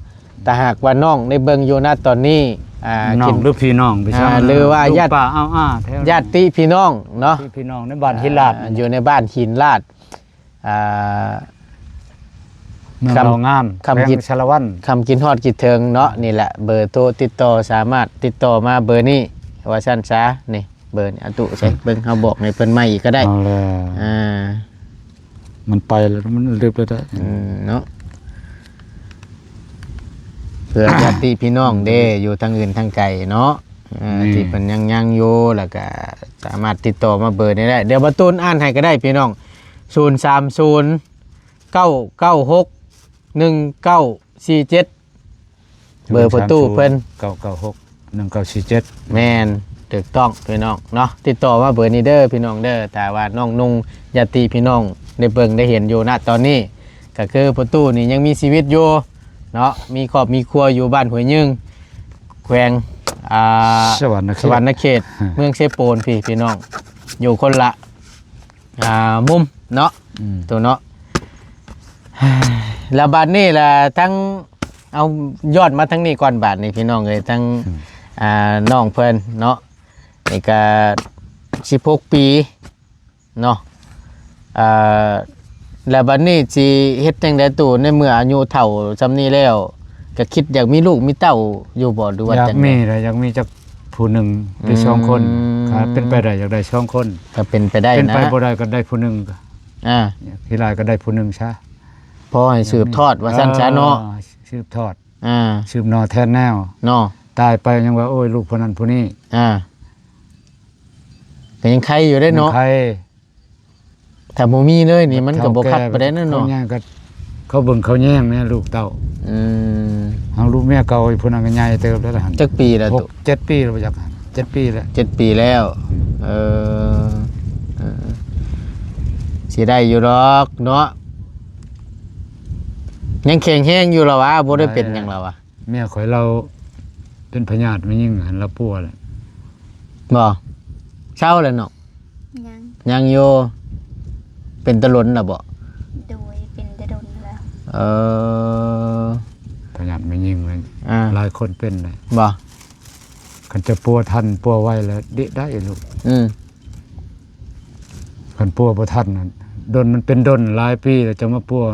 ຖ້າຫາກວ່ານ້ອງໄດ້ເບິ່ງຢູ່ນະຕອນນີ້ ອ່າ ນ້ອງ ກິນ ຫຼືພີ່ນ້ອງ ອ່າ ຫຼືວ່າຍາດ ປ້າອ້າແຖວ ຍາດຕິພີ່ນ້ອງເນາະ ພີ່ນ້ອງໃນບ້ານຫີນລາດ ອ່າ ຢູ່ໃນບ້ານຫີນລາດ ອ່າ ເມືອງເລົ່າງາມ ຄຳ ແຂວງສາລະວັນ ຄຳກິນຮອດຄິດເຖິງເນາະ. ນີ້ແຫຼະເບີໂທຕິດຕໍ່ ສາມາດຕິດຕໍ່ມາເບີນີ້ ວ່າຊັ້ນຊະ. ນີ້ເບີນີ້ ອາຕຸໃສ່ເບິ່ງ ເຮົາບອກໃຫ້ເພິ່ນໃໝ່ອີກກໍໄດ້. ເອົາແລ້ວ ອ່າ ມັນໄປແລ້ວ ມັນລຶບແລ້ວເດ້ ອືມ ເນາະ ເພື່ອຍາດຕິພີ່ນ້ອງເດ້ ຢູ່ທາງອື່ນທາງໄກເນາະ. ອ່າ ນີ້ ທີ່ເພິ່ນຍັງ ຍັງຢູ່ ແລ້ວກະສາມາດຕິດຕໍ່ມາເບີນີ້ໄດ້. ດຽວບ່າວຕູນອ່ານໃຫ້ກໍໄດ້ພີ່ນ້ອງ ສູນສາມສູນ ເກົ້າເກົ້າຫົກ ໜຶ່ງເກົ້າສີ່ເຈັດ ເບີພໍ່ຕູ້ເພິ່ນ ເກົ້າເກົ້າຫົກ ໜຶ່ງເກົ້າສີ່ເຈັດ ແມ່ນ ຖືກຕ້ອງພີ່ນ້ອງເນາະ. ຕິດຕໍ່ມາເບີນີ້ເດີພີ່ນ້ອງເດີ ຖ້າວ່ານ້ອງນຸ່ງຍາດຕິພີ່ນ້ອງໄດ້ເບິ່ງໄດ້ເຫັນຢູ່ນະຕອນນີ້ ກໍຄືພໍ່ຕູ້ນີ້ຍັງມີຊີວິດຢູ່ເນາະ ມີຄອບມີຄົວຢູ່ບ້ານຫ້ວຍຍຶງ ແຂວງ ອ່າ ສະຫວັນນະເຂດ ສະຫວັນນະເຂດ ເມືອງເຊໂປນພີ້ພີ່ນ້ອງ ຢູ່ຄົນລະ ອ່າ ມຸມເນາະ ອືມ ໂຕເນາະ. ແລ້ວບາດນີ້ລະ ທັງ ເອົາ ຍ້ອນມາທາງນີ້ກ່ອນບາດນີ້ພີ່ນ້ອງເອີຍ ທັງ ອືມ ອ່າ ນ້ອງເພິ່ນເນາະ ນີ້ກະສິບຫົກປີເນາະ ອ່າ ແລ້ວບາດນີ້ຊິເຮັດຈັ່ງໃດຕູ້ ໃນເມື່ອອາຍຸເຖົ້າສ່ຳນີ້ແລ້ວ ກະຄິດຢາກມີລູກມີເຕົ້າຢູ່ບໍ່ ຫຼືວ່າ ຢາກ ຈັ່ງໃດ? ມີລະ ຢາກມີຈັກ ຜູ້ໜຶ່ງ ຫຼື ອືມ ສອງຄົນ ຖ້າເປັນໄປໄດ້ຢາກໄດ້ສອງຄົນ ຖ້າເປັນໄປໄດ້ນະ ເປັນໄປບໍ່ໄດ້ກໍໄດ້ຜູ້ໜຶ່ງ ອ່າ ທີ່ຫຼາຍກໍໄດ້ຜູ້ໜຶ່ງຊະ ພໍໃຫ້ສືບທອດວ່າຊັ້ນຊະເນາະ ເອີ ສືບທອດ ອ່າ ສືບໜໍ່ແທນແນວເນາະ ຕາຍໄປຍັງວ່າ ໂອ້ຍ ລູກຜູ້ນັ້ນຜູ້ນີ້ ອ່າ ກໍຍັງໄຄຢູ່ເດ້ເນາະ ຍັງໄຄ ຖ້າບໍ່ມີເລີຍນີ້ມັນກໍບໍ່ຄັກປານໃດນະເນາະ ເຂົາເບິ່ງເຂົາແຍງແດ່ລູກເຕົ້າ ອືມ ເຮົາລູກເມຍເກົ່າຜູ້ນັ້ນກໍໃຫຍ່ເຕີບແລ້ວຫັ້ນ ຈັກປີແລ້ວ? ຫົກເຈັດປີແລ້ວບໍ່ຈັກ ເຈັດປີແລ້ວ ເຈັດປີແລ້ວ ອືມ ເອີ ເອີ ຊິໄດ້ຢູ່ດອກເນາະ ຍັງແຂງແຮງຢູ່ລະຫວາ ບໍ່ໄດ້ເປັນຫຍັງລະຫວາ ເມຍຂ້ອຍລາວເປັນພະຍາດແມ່ຍິງຫັ້ນ ລາວປົວແລ້ວ ບໍ່ ເຊົາແລ້ວເນາະ ຍັງ ຍັງຢູ່ ເປັນແຕ່ດົນລະບໍ່? ໂດຍ ເປັນແຕ່ດົນແລ້ວ ເອີ ພະຍາດແມ່ຍິງນັ້ນ ອ່າ ຫຼາຍຄົນເປັນເດ້ ບໍ່ ຄັນຈະປົວທັນປົວໄວແລ້ວເດະໄດ້ລູກ ອືມ ຄັນປົວບໍ່ທັນນັ້ນ ດົນ ມັນເປັນດົນຫຼາຍປີແລ້ວ ຈະມາປົວ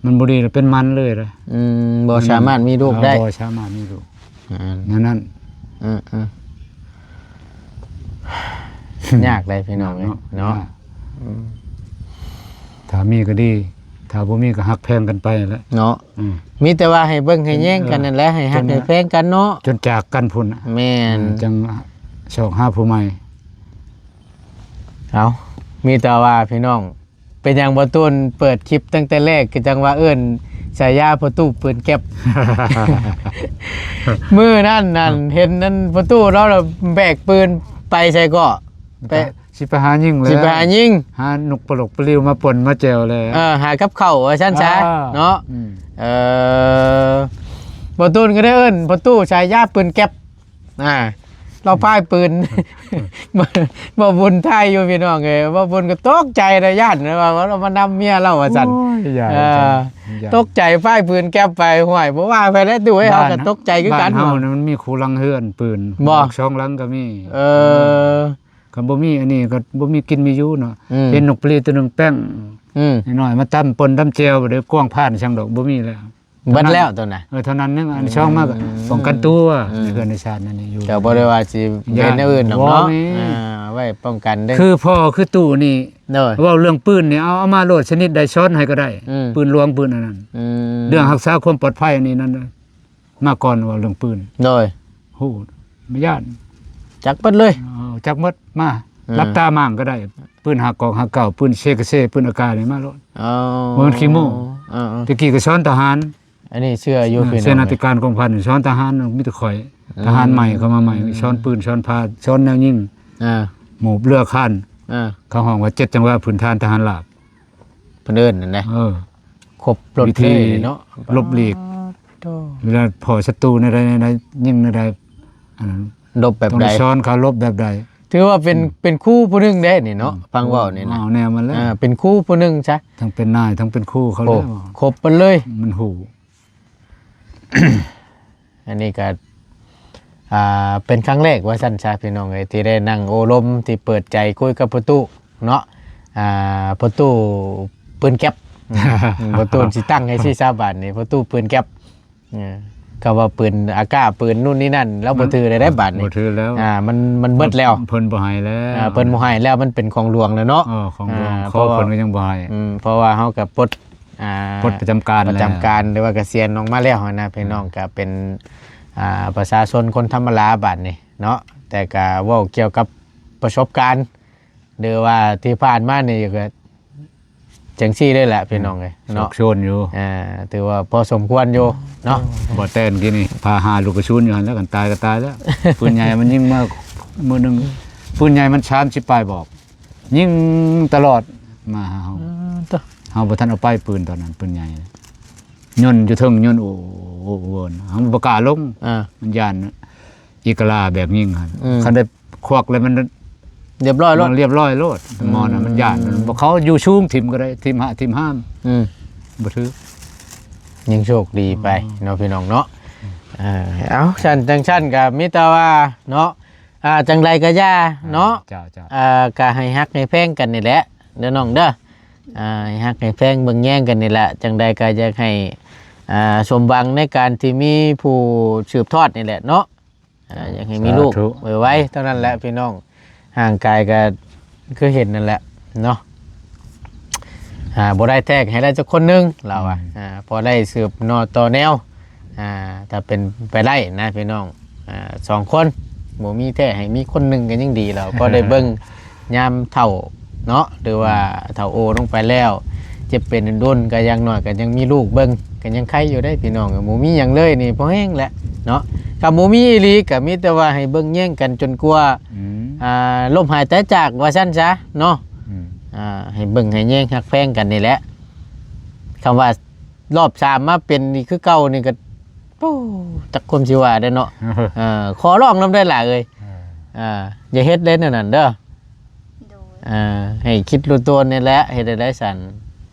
ມັນບໍ່ດີແລ້ວເປັນມັນເລີຍເດ້ ອືມ ບໍ່ສາມາດມີລູກໄດ້ ບໍ່ສາມາດມີລູກ ອ່າ ແນວນັ້ນ ເອີໆ ຍາກເດ້ພີ່ນ້ອງເອີຍເນາະ ຍາກ ອືມ ຖ້າມີກໍດີ ຖ້າບໍ່ມີກໍຮັກແພງກັນໄປແຫຼະເນາະ ອືມ ມີແຕ່ວ່າໃຫ້ເບິ່ງໃຫ້ແຍງກັນນັ້ນແຫຼະ ໃຫ້ຮັກໃຫ້ແພງກັນເນາະ ຈົນຈາກກັນພຸ້ນ ແມ່ນ ອືມ ຈັ່ງຊອກຫາຜູ້ໃໝ່ ເອົາ ມີແຕ່ວ່າພີ່ນ້ອງ ເປັນຫຍັງບ່າວຕູນເປີດຄລິບຕັ້ງແຕ່ແລກ ຄືຈັ່ງວ່າເອີ້ນສາຍາພໍ່ຕູ້ປືນແກັບ ມື້ນັ້ນນັ້ນ ເຫັນນັ້ນພໍ່ຕູ້ລາວແບກປືນໄປໃສເກາະ ໄປ ຊິໄປຫາຍິງແຫຼະ ຊິໄປຫາຍິງ ຫານົກປະຫຼົກປະລິວມາປົ່ນມາແຈ່ວແຫຼະ ເອີ ຫາກັບເຂົ້າວ່າຊັ້ນຊະ ອ່າ ເນາະ ອືມ ເອີ ບ່າວຕູນກໍໄດ້ເອີ້ນພໍ່ຕູ້ສາຍາປືນແກັບ ອ່າ ລາວພາຍປືນ ບ່າວບຸນຖ່າຍຢູ່ພີ່ນ້ອງເອີຍ ບ່າວບຸນກໍຕົກໃຈນະ ຢ້ານວ່າລາວມານຳເມຍລາວວ່າຊັ້ນ ໂອ້ຍ ຢ້ານ ເອີ ຢ້ານ ຕົກໃຈພາຍປືນແກັບໄປ ຫ້ວຍ ບໍ່ວ່າໃຜແຫຼະຕູ້ເອີຍ ເຮົາກໍຕົກໃຈຄືກັນ ບ້ານເຮົານີ້ມັນມີຄູ່ຫຼັງເຮືອນປືນ ບໍ່ ສອງຫຼັງກໍມີ ເອີ ຄັນບໍ່ມີອັນນີ້ກໍບໍ່ມີກິນມີຢູ່ເນາະ ອືມ ເຫັນນົກປະລີໂຕໜຶ່ງແປ້ງ ອືມ ນ້ອຍໆ ມາຕຳປົ່ນຕຳແຈ່ວ ບໍ່ໄດ້ກວາງຜ່ານຫຍັງດອກ ບໍ່ມີແລ້ວ ເບິດແລ້ວໂຕນະ ເອີ ເທົ່ານັ້ນໜຶ່ງ ອັນສອງມາກໍ ອືມ ປ້ອງກັນຕົວ ອືມ ໃນເຮືອນໃນຊານນັ້ນຢູ່ ກໍບໍ່ໄດ້ວ່າຊິເປັນແນວອື່ນດອກເນາະ ບໍ່ມີ ອ່າ ໄວ້ປ້ອງກັນເດ້ ຄືພໍ່ຄືຕູ້ນີ້ ໂດຍ ເວົ້າເລື່ອງປືນນີ້ ເອົາ ເອົາມາໂລດຊະນິດໃດ ຊ້ອນໃຫ້ກໍໄດ້ ອືມ ປືນຫຼວງ ປືນອັນນັ້ນ ອືມ ເລື່ອງຮັກສາຄວາມປອດໄພນີ້ນັ້ນ ມາກ່ອນ ເວົ້າເລື່ອງປືນ ໂດຍ ຮູ້ ບໍ່ຢ້ານ ຈັກເບິດເລີຍ ເອີ ຈັກໝົດ ມາ ເອີ ຫຼັບຕາມ້າງກໍໄດ້ ປືນຫ້າກອກຫ້າເກົ້າ ປືນເຊກະເຊ ປືນອາການີ້ມາໂລດ ອໍ ບໍ່ແມ່ນຂີ້ໂມ້ ເອີໆ ແຕ່ກີ້ກໍສອນທະຫານ ອັນນີ້ເຊື່ອຢູ່ ເອີ ພີ່ນ້ອງ ເສນາທິການກອງພັນ ສອນທະຫານ ມີແຕ່ຂ້ອຍ ອືມ ທະຫານໃໝ່ເຂົ້າມາໃໝ່ ອືມ ສອນປືນ ສອນພາ ສອນແນວຍິງ ອ່າ ໝູບເລືອຄານ ອ່າ ເຂົາຮ້ອງວ່າເຈັດຈັງຫວະພື້ນຖານທະຫານລາບ ເພິ່ນເອີ້ນນັ້ນນະ ເອີ ຄົບລົດເລີຍເນາະ ຫຼົບຫຼີກ ປາດໂທ້ ເວລາພໍ້ສັດຕູແນວໃດ ແນວໃດ ຍິງແນວໃດ ອັນນັ້ນ ຫຼົບແບບໃດ ຕ້ອງໄດ້ສອນເຂົາຫຼົບແບບໃດ ຖືວ່າເປັນ ອືມ ເປັນຄູຜູ້ໜຶ່ງເດ້ນີ້ເນາະ ອືມ ຟັງເວົ້ານີ້ນະ ເອົາແນວມາເລີຍ ອ່າ ເປັນຄູຜູ້ໜຶ່ງຊະ ທັງເປັນນາຍ ທັງເປັນຄູເຂົາ ໂອ້ ເລີຍ ຄົບເພິ່ນເລີຍ ມັນຮູ້ ອັນນີ້ກໍ ອ່າ ເປັນຄັ້ງແລກວ່າຊັ້ນຊະ ພີ່ນ້ອງເອີຍ ທີ່ໄດ້ນັ່ງໂອ້ລົມ ທີ່ເປີດໃຈຄຸຍກັບພໍ່ຕູ້ເນາະ ອ່າ ພໍ່ຕູ້ປືນແກັບ ອືມ ພໍ່ຕູ້ຊິຕັ້ງໃຫ້ຊີ້ຊາບາດນີ້ ພໍ່ຕູ້ປືນແກັບ ເອີ ກໍວ່າປືນອາກາ ປືນນູ້ນນີ້ນັ້ນ ລາວບໍ່ຖືແລ້ວເດ້ບາດນີ້ ບໍ່ຖືແລ້ວ ອ່າ ມັນ ມັນເບິດແລ້ວ ເພິ່ນບໍ່ໃຫ້ແລ້ວ ອ່າ ເພິ່ນບໍ່ໃຫ້ແລ້ວ ມັນເປັນຂອງຫຼວງແລ້ວເນາະ ເອີ ຂອງຫຼວງ ອ່າ ຂໍເພິ່ນກໍຍັງບໍ່ໃຫ້ ອືມ ເພາະວ່າເຮົາກໍປົດ ອ່າ ປົດປະຈຳການ ປະຈຳການ ຫຼືວ່າກະສຽນອອກມາແລ້ວຫັ້ນນະ ພີ່ນ້ອງ ອ່າ ກໍເປັນ ອ່າ ປະຊາຊົນຄົນທຳມະດາບາດນີ້ ເນາະ ແຕ່ກະເວົ້າກ່ຽວກັບປະສົບການ ຫຼືວ່າທີ່ຜ່ານມານີ້ກະຈັ່ງຊີ້ເລີຍແຫຼະພີ່ນ້ອງເອີຍ ໂຊກໂຊນຢູ່ ເນາະ ອ່າ ຖືວ່າພໍສົມຄວນຢູ່ເນາະ. ບໍ່ແຕ່ນກີ້ນີ້ພາຫາລູກກະສຸນຢູ່ຫັ້ນແຫຼະ ຄັນຕາຍກະຕາຍແລ້ວ ປືນໃຫຍ່ມັນຍິງມາມື້ໜຶ່ງ ປືນໃຫຍ່ມັນສາມສິບປາຍບອກ ຍິງຕະຫຼອດມາຫາເຮົາ ເຮົາບໍ່ທັນເອົາໄປປືນຕອນນັ້ນ ປືນໃຫຍ່ ຍົນຢູ່ເທິງ ຍົນໂອ້ ໂອ້ ໂອ້ ເຮົາບໍ່ກ້າລົງ ອ່າ ມັນຢ້ານອີກະລາແບບຍິງຫັ້ນ ອືມ ຄັນໄດ້ຄວັກແລ້ວມັນລຽບຮ້ອຍໂລດ ມັນລຽບຮ້ອຍໂລດ ອືມ ໝໍນະມັນຢ້ານ ອືມ ບໍ່ ເຂົາຢູ່ສູງຖິ້ມກໍໄດ້ ຖິ້ມຫາ ຖິ້ມຫາມ ອືມ ບໍ່ຖືກ ຍັງໂຊກດີໄປ ອືມ ເນາະ ພີ່ນ້ອງເນາະ ເອີ ເອົາ ຊັ້ນຈັ່ງຊັ້ນກໍມີແຕ່ວ່າເນາະ ອ່າ ຈັ່ງໃດກໍຢ່າເນາະ ເຈົ້າ ເຈົ້າ ອ່າ ກໍໃຫ້ຮັກໃຫ້ແພງກັນນີ້ແຫຼະເດີນ້ອງເດີ ອ່າ ໃຫ້ຮັກໃຫ້ແພງເບິ່ງແຍງກັນນີ້ແຫຼະ ຈັ່ງໃດກໍຢາກໃຫ້ ອ່າ ສົມຫວັງໃນການທີ່ມີຜູ້ສືບທອດນີ້ແຫຼະເນາະ ອ່າ ຢາກໃຫ້ມີລູກ ສາທຸ ໄວໆ ເທົ່ານັ້ນແຫຼະ ອືມ ພີ່ນ້ອງ ຮ່າງກາຍກໍຄືເຫັນນັ້ນແຫຼະເນາະ ອ່າ ບໍ່ໄດ້ແທ້ກໍໃຫ້ໄດ້ຈັກຄົນໜຶ່ງ ລາວວ່າ ອືມ ອ່າ ພໍໄດ້ສືບໜໍ່ຕໍ່ແນວ ອ່າ ຖ້າເປັນໄປໄດ້ນະພີ່ນ້ອງ ອ່າ ສອງຄົນ ບໍ່ມີແທ້ໃຫ້ມີຄົນໜຶ່ງກໍຍັງດີແລ້ວ ພໍໄດ້ເບິ່ງຍາມເຖົ້າເນາະ ຫຼືວ່າ ອືມ ເຖົ້າໂອລົງໄປແລ້ວ ເຈັບເປັນດົນໆ ກໍຢ່າງໜ້ອຍກໍຍັງມີລູກເບິ່ງ ກໍຍັງໄຄຢູ່ເດ້ພີ່ນ້ອງ ບໍ່ມີຫຍັງເລີຍນີ້ພໍແຮງແຫຼະເນາະ ຖ້າບໍ່ມີອີ່ຫຼີກໍມີແຕ່ວ່າໃຫ້ເບິ່ງແຍງກັນຈົນກວ່າ ອືມ ອ່າ ລົ້ມຫາຍຕາຍຈາກວ່າຊັ້ນຊະເນາະ ອືມ ອ່າ ໃຫ້ເບິ່ງໃຫ້ແຍງຮັກແພງກັນນີ້ແຫຼະ ຄຳວ່າ ລອບສາມມາເປັນອີກຄືເກົ່ານີ້ກໍ ໂອ້ ຈັກຄວາມຊິວ່າໄດ້ເນາະ ເອີ ຂໍຮ້ອງນຳໄດ້ຫຼາຍເອີຍ ເອີ ເອີ ຢ່າເຮັດເດ້ແນວນັ້ນເດີ ໂດຍ ເອີ ໃຫ້ຄິດຮູ້ຕົນນີ້ແຫຼະ ເຮັດໃຫ້ໄດ້ສັນ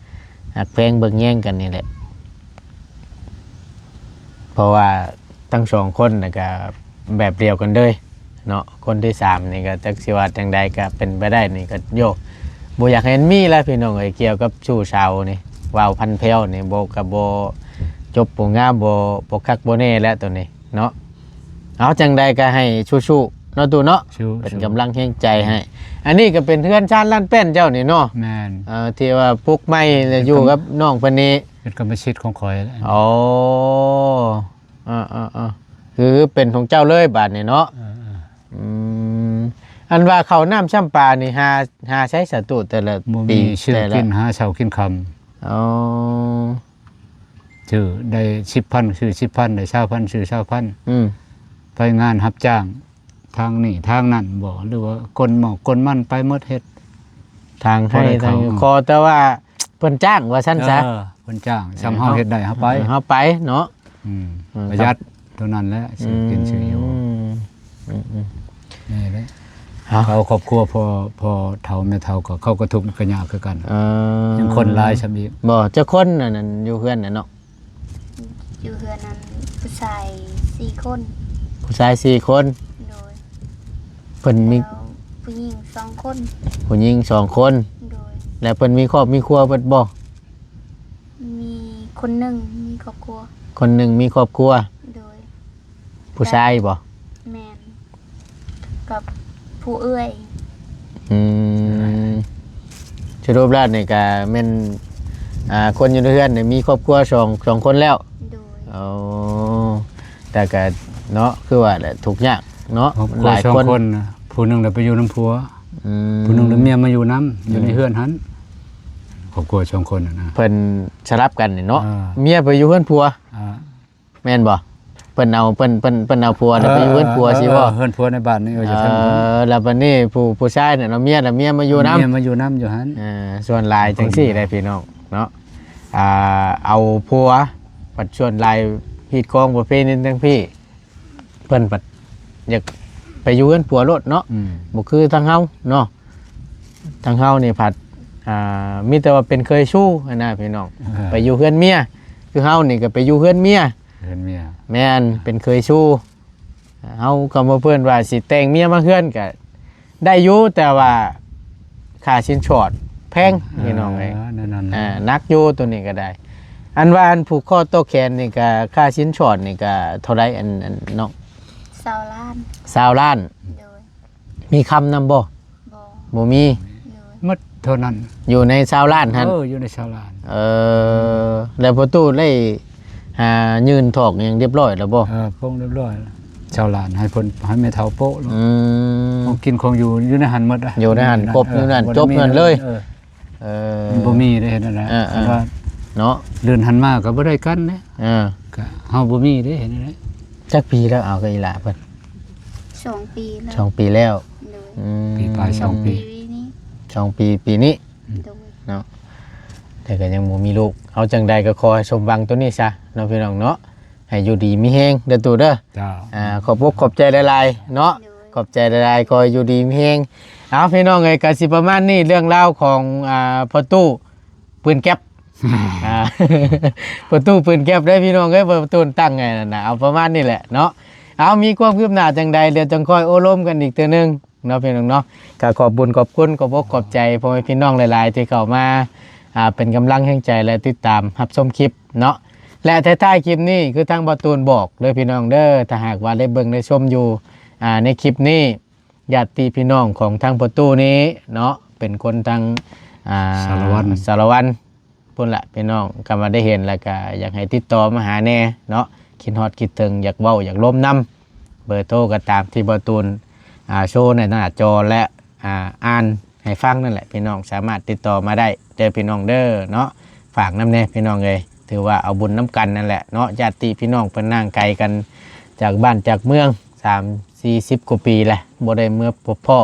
ຮັກແພງເບິ່ງແຍງກັນນີ້ແຫຼະ ເພາະວ່າທັງສອງຄົນນະກະແບບດຽວກັນເລີຍ ເນາະ ຄົນທີສາມນີ້ກໍຈັກຊິວ່າຈັ່ງໃດ ກໍເປັນໄປໄດ້ນີ້ກໍໂຍ ບໍ່ຢາກໃຫ້ມັນມີແຫຼະພີ່ນ້ອງເອີຍ ກ່ຽວກັບຊູ້ສາວນີ້ ວາວພັນແພ້ວນີ້ ບໍ່ ກໍບໍ່ຈົບ ບໍ່ງາມ ບໍ່ ບໍ່ຄັກ ບໍ່ແນ່ແຫຼະໂຕນີ້ເນາະ ເອົາ ຈັ່ງໃດກໍໃຫ້ສູ້ໆເນາະ ຕູ້ເນາະ ເປັນກຳລັງແຮງໃຈໃຫ້ ອັນນີ້ກໍເປັນເຮືອນຊານລ້ານແປ້ນເຈົ້ານີ້ເນາະ ແມ່ນ ເອີ ທີ່ວ່າປຸກໃໝ່ ແລ້ວຢູ່ກັບນ້ອງເພິ່ນນີ້ ເປັນກຳມະສິດຂອງຂ້ອຍແຫຼະ ອໍ ເອີໆໆ ຄືເປັນຂອງເຈົ້າເລີຍບາດນີ້ເນາະ ເອີໆ ອືມ ອັນວ່າເຂົ້ານ້ຳຊ້ຳປານີ້ ຫາ ຫາໃສສະຕູ້ແຕ່ລະປີ ບໍ່ມີຊື້ກິນ ຫາເຊົ້າກິນຄ່ຳ ອໍ ຊື້ໄດ້ສິບພັນ ຊື້ສິບພັນ ໄດ້ຊາວພັນ ຊື້ຊາວພັນ ອືມ ໄປງານຮັບຈ້າງ ທາງນີ້ທາງນັ້ນບໍ່ ຫຼືວ່າກົນໝອກກົນມັນໄປໝົດ ເຮັດທາງໃຫ້ ພໍໄດ້ເຂົ້າ ທາງ ຂໍແຕ່ວ່າເພິ່ນຈ້າງວ່າຊັ້ນຊະ ເອີ ເພິ່ນຈ້າງ ເອີ ສ່ຳເຮົາເຮັດໄດ້ເຮົາໄປ ເຮົາໄປເນາະ ອືມ ເອີ ປະຢັດເທົ່ານັ້ນແຫຼະ ຊື້ກິນຊື້ຢູ່ ອືມ ອືມໆ ນີ້ແຫຼະ ເອົາ ເຂົາຄອບຄົວພໍ່ ພໍ່ເຖົ້າແມ່ເຖົ້າ ກໍເຂົາກໍທຸກກໍຍາກຄືກັນ ເອີ ຍັງຄົນຫຼາຍຊ່ຳອີກ ບໍ່ ຈັກຄົນອັນນັ້ນຢູ່ເຮືອນນັ້ນເນາະ ຢູ່ເຮືອນນັ້ນຜູ້ຊາຍສີ່ຄົນ ຜູ້ຊາຍສີ່ຄົນ ໂດຍ ເພິ່ນມີ ແລ້ວຜູ້ຍິງສອງຄົນ ຜູ້ຍິງສອງຄົນ ໂດຍ ແລ້ວເພິ່ນມີຄອບມີຄົວເບິດບໍ່? ມີຄົນໜຶ່ງມີຄອບຄົວ ຄົນໜຶ່ງມີຄອບຄົວ ໂດຍ ຜູ້ຊາຍບໍ່? ແມ່ນ ກັບຜູ້ເອື້ອຍ ອືມ ສະຫຼຸບແລ້ວນີ້ກະແມ່ນ ອ່າ ຄົນຢູ່ໃນເຮືອນນີ້ມີຄອບຄົວສອງ ສອງຄົນແລ້ວ ໂດຍ ໂອ້ ແຕ່ກະເນາະ ຄືວ່າແຫຼະ ທຸກຍາກເນາະ ຄອບຄົວຫຼາຍຄົນ ສອງຄົນນະ ຜູ້ໜຶ່ງລະໄປຢູ່ນຳຜົວ ອືມ ຜູ້ໜຶ່ງລະເມຍມາຢູ່ນຳ ຢູ່ໃນເຮືອນຫັ້ນ ອືມ ຄອບຄົວສອງຄົນນະ ເພິ່ນສະຫຼັບກັນນີ້ເນາະ ເອີ ເມຍໄປຢູ່ເຮືອນຜົວ ອ່າ ແມ່ນບໍ່? ເພິ່ນເອົາ ເພິ່ນ ເພິ່ນ ເພິ່ນເອົາຜົວນະ ເອີ ໄປຢູ່ເຮືອນຜົວ ເອີ ຊິບໍ່? ເອີ ເຮືອນຜົວໃນບ້ານນີ້ ເອີ ຢູ່ທາງ ເອີ ແລ້ວບັດນີ້ຜູ້ ຜູ້ຊາຍນັ້ນເອົາເມຍ ແລ້ວເມຍມາຢູ່ນຳ ເມຍມາຢູ່ນຳຢູ່ຫັ້ນ ເອີ ສ່ວນຫຼາຍຈັ່ງຊີ້ແຫຼະພີ່ນ້ອງເນາະ ອ່າ ເອົາຜົວ ບັດສ່ວນຫຼາຍຮີດຄອງປະເພນີທາງພີ້ ເພິ່ນບັດຢາກໄປຢູ່ເຮືອນຜົວໂລດເນາະ ອືມ ບໍ່ຄືທາງເຮົາເນາະ ທາງເຮົານີ້ພັດ ອ່າ ມີແຕ່ວ່າເປັນເຂີຍຊູ້ຫັ້ນນະພີ່ນ້ອງ ເອີ ໄປຢູ່ເຮືອນເມຍ ຄືເຮົານີ້ກໍໄປຢູ່ເຮືອນເມຍ ເຮືອນເມຍ ແມ່ນ ເປັນເຂີຍຊູ້ ເຮົາກໍບໍ່ເພິ່ນວ່າຊິແຕ່ງເມຍມາເຮືອນກໍໄດ້ຢູ່ ແຕ່ວ່າຄ່າສິນສອດແພງ ເອີ ພີ່ນ້ອງເອີຍ ແນ່ນອນ ອ່າ ໜັກຢູ່ໂຕນີ້ກໍໄດ້ ອັນວ່າອັນຜູກຄໍຕໍ່ແຂນນີ້ກໍຄ່າສິນສອດນີ້ກໍເທົ່າໃດ ອັນ ອັນນ້ອງ? ຊາວລ້ານ ຊາວລ້ານ ໂດຍ ມີຄຳນຳບໍ່? ບໍ່ ບໍ່ມີ ໂດຍ ໝົດເທົ່ານັ້ນ ຢູ່ໃນຊາວລ້ານຫັ້ນ ເອີ ຢູ່ໃນຊາວລ້ານ ເອີ ແລ້ວພໍ່ຕູ້ໄດ້ຫາຍື່ນຖອກຫຍັງຮຽບຮ້ອຍແລ້ວບໍ່? ເອີ ພົງຮຽບຮ້ອຍ ຊາວຫຼານໃຫ້ເພິ່ນ ໃຫ້ແມ່ເຖົ້າໂປະໂລດ. ອືມ ຂອງກິນຂອງຢູ່ຢູ່ໃນຫັ້ນໝົດ. ຢູ່ໃນຫັ້ນ ເອີ ຄົບຢູ່ນັ້ນ ບໍ່ໄດ້ມີ ຈົບນັ້ນເລີຍ. ເອີ ເອີ ມັນບໍ່ມີໄດ້ເຮັດແນວໃດ. ເອີ ເອີ ຄັນວ່າ ເນາະ ເດີນຫັ້ນມາກໍບໍ່ໄດ້ກັນເດ້. ເອີ ກໍເຮົາບໍ່ມີເດ້ເຮັດແນວໃດ. ຈັກປີແລ້ວ ເອົາກັບອີ່ຫຼ້າເພິ່ນ? ສອງປີແລ້ວ. ສອງປີແລ້ວ. ໂດຍ. ອືມ ປີປາຍ ສອງປີ ສອງປີນີ້ ສອງປີປີນີ້. ອືມ ໂດຍ. ເນາະ ແຕ່ກໍຍັງບໍ່ມີລູກ. ເອົາ ຈັ່ງໃດກໍຂໍໃຫ້ສົມຫວັງໂຕນີ້ຊະເນາະ ພີ່ນ້ອງເນາະ. ໃຫ້ຢູ່ດີມີແຮງເດີຕູ້ເດີ. ເຈົ້າ. ອ່າ ຂອບອົກຂອບໃຈຫຼາຍໆເນາະ. ໂດຍ. ຂອບໃຈຫຼາຍໆ ຂໍໃຫ້ຢູ່ດີມີແຮງ. ເອົາ ພີ່ນ້ອງເອີຍ ກໍຊິປະມານນີ້ ເລື່ອງລາວຂອງ ອ່າ ພໍ່ຕູ້ປືນແກັບ. ອ່າ ພໍ່ຕູ້ປືນແກັບເດ້ ພີ່ນ້ອງເອີຍ ພໍ່ຕູ້ຕັ້ງໃຫ້ນັ້ນນະ. ເອົາ ປະມານນີ້ແຫຼະເນາະ. ເອົາ ມີຄວາມຄືບໜ້າຈັ່ງໃດ ດຽວຈັ່ງຄ່ອຍໂອ້ລົມກັນອີກເທື່ອໜຶ່ງ ເນາະ ພີ່ນ້ອງເນາະ. ກໍຂອບບຸນຂອບຄຸນ ຂອບອົກຂອບໃຈພໍ່ແມ່ພີ່ນ້ອງຫຼາຍໆ ທີ່ເຂົ້າມາ ອ່າ ເປັນກຳລັງແຮງໃຈ ແລະ ຕິດຕາມຮັບຊົມຄລິບເນາະ. ແລະ ທ້າຍໆຄລິບນີ້ ຄືທາງບ່າວຕູນບອກເດີພີ່ນ້ອງເດີ, ຖ້າຫາກວ່າໄດ້ເບິ່ງໄດ້ຊົມຢູ່ ອ່າ ໃນຄລິບນີ້ ຍາດຕິພີ່ນ້ອງຂອງທາງພໍ່ຕູ້ນີ້ເນາະ ເປັນຄົນທາງ ອ່າ ສາລະວັນ ສາລະວັນ ພຸ້ນລະພີ່ນ້ອງ, ຄັນວ່າໄດ້ເຫັນແລ້ວກະຢາກໃຫ້ຕິດຕໍ່ມາຫາແດ່ເນາະ, ຄິດຮອດຄິດເຖິງ ຢາກເວົ້າຢາກລົມນຳ. ເບີໂທກໍຕາມທີ່ບ່າວຕູນ ອ່າ ໂຊໃນໜ້າຈໍ ແລະ ອ່າ ອ່ານໃຫ້ຟັງນັ້ນແຫຼະພີ່ນ້ອງ, ສາມາດຕິດຕໍ່ມາໄດ້ເດີພີ່ນ້ອງເດີເນາະ. ຝາກນຳແດ່ພີ່ນ້ອງເອີຍ, ຖືວ່າເອົາບຸນນຳກັນນັ້ນແຫຼະເນາະ, ຍາດຕິພີ່ນ້ອງເພິ່ນຫ່າງໄກກັນຈາກບ້ານຈາກເມືອງ ສາມສີ່ສິບກວ່າປີແລ້ວ ບໍ່ໄດ້ເມືອພໍ້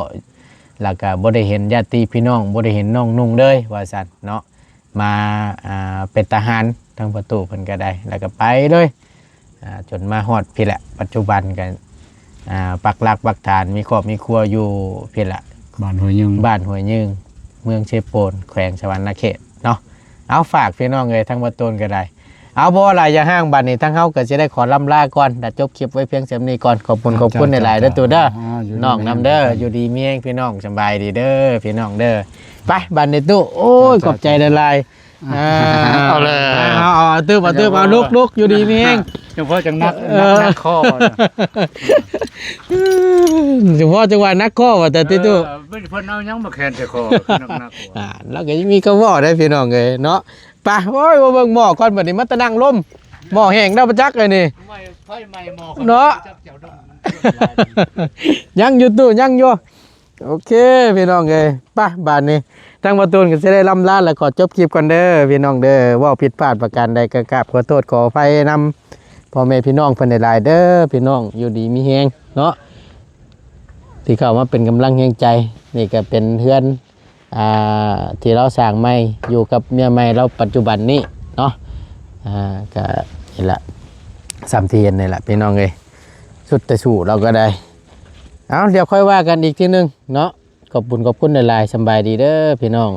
ແລ້ວກໍບໍ່ໄດ້ເຫັນຍາດຕິພີ່ນ້ອງ ບໍ່ໄດ້ເຫັນນ້ອງນຸ່ງເລີຍວ່າຊັ້ນເນາະ. ມາ ອ່າ ເປັນທະຫານທາງພໍ່ຕູ້ເພິ່ນກໍໄດ້ ແລ້ວກໍໄປເລີຍ ອ່າ ຈົນມາຮອດພີ້ແຫຼະ. ປັດຈຸບັນກໍ ອ່າ ປັກຫຼັກປັກຖານ ມີຄອບມີຄົວຢູ່ພີ້ແຫຼະ ບ້ານຫ້ວຍຍຶງ ບ້ານຫ້ວຍຍຶງ ເມືອງເຊໂປນ ແຂວງສະຫວັນນະເຂດເນາະ. ເອົາ ຝາກພີ່ນ້ອງເອີຍ ທາງບ່າວຕູນກໍໄດ້. ເອົາ ບໍ່ຫຼາຍຢ່າຫ້າງ ບັດນີ້ທາງເຮົາກໍຊິໄດ້ຂໍລ່ຳລາກ່ອນ ແລະ ຈົບຄລິບໄວ້ພຽງສ່ຳນີ້ກ່ອນ. ຂອບຄຸນ ຂອບຄຸນຫຼາຍໆເດີຕູ້ເດີ ນ້ອງນຳເດີ. ຢູ່ດີມີແຮງພີ່ນ້ອງ, ສະບາຍດີເດີພີ່ນ້ອງເດີ. ໄປ ບັດນີ້ຕູ້ ໂອ້ຍ ຂອບໃຈຫຼາຍໆ. ອ່າ ເອົາແລ້ວ ເອົາ ເອົາ ເອົາ ຕື່ມ ເອົາຕື່ມ ເອົາ ລຸກ ລຸກ ຢູ່ດີມີແຮງ. ຈັ່ງພໍຈັ່ງໜັກ ເອີ ໜັກ ໜັກຄໍ. ຈັ່ງພໍຈັ່ງວ່າໜັກຄໍວ່າແຕ່ຕິຕູ້. ເອີ ເພິ່ນເອົາຫຍັງມາແຂນໃສ່ຄໍ ໜັກໆ. ອ່າ ລາວກໍຍັງມີຄຳເວົ້າໄດ້ພີ່ນ້ອງເອີຍເນາະ. ໄປ ໂອ້ຍ ມາເບິ່ງໝໍ້ກ່ອນ ບັດນີ້ມາແຕ່ນັ່ງລົມ ໝໍ້ແຫ້ງແລ້ວບໍ່ຈັກເລີຍນີ້ ໄຟໄໝ້ໝໍ້ ເນາະ ຍັງຢູ່ຕູ້ ຍັງຢູ່. ໂອເຄ ພີ່ນ້ອງເອີຍ ໄປ ບາດນີ້ທາງບ່າວຕູນກໍຊິໄດ້ລ່ຳລາ ແລະ ຂໍຈົບຄລິບກ່ອນເດີພີ່ນ້ອງເດີ. ເວົ້າຜິດພາດປະການໃດກໍກາບຂໍໂທດຂໍອະໄພນຳພໍ່ແມ່ພີ່ນ້ອງເພິ່ນຫຼາຍໆເດີພີ່ນ້ອງ. ຢູ່ດີມີແຮງເນາະ ທີ່ເຂົ້າມາເປັນກຳລັງແຮງໃຈ. ນີ້ກໍເປັນເຮືອນ ອ່າ ທີ່ລາວສ້າງໃໝ່ ຢູ່ກັບເມຍໃໝ່ລາວປັດຈຸບັນນີ້ເນາະ. ອ່າ ກະນີ້ລະ ສ່ຳທີ່ເຫັນນີ້ລະພີ່ນ້ອງເອີຍ, ສຸດແຕ່ສູ້ລາວກໍໄດ້. ເອົາ ດຽວຄ່ອຍວ່າກັນອີກທີໜຶ່ງເນາະ. ຂອບບຸນຂອບຄຸນຫຼາຍໆ. ສຳບາຍດີເດີພີ່ນ້ອງ.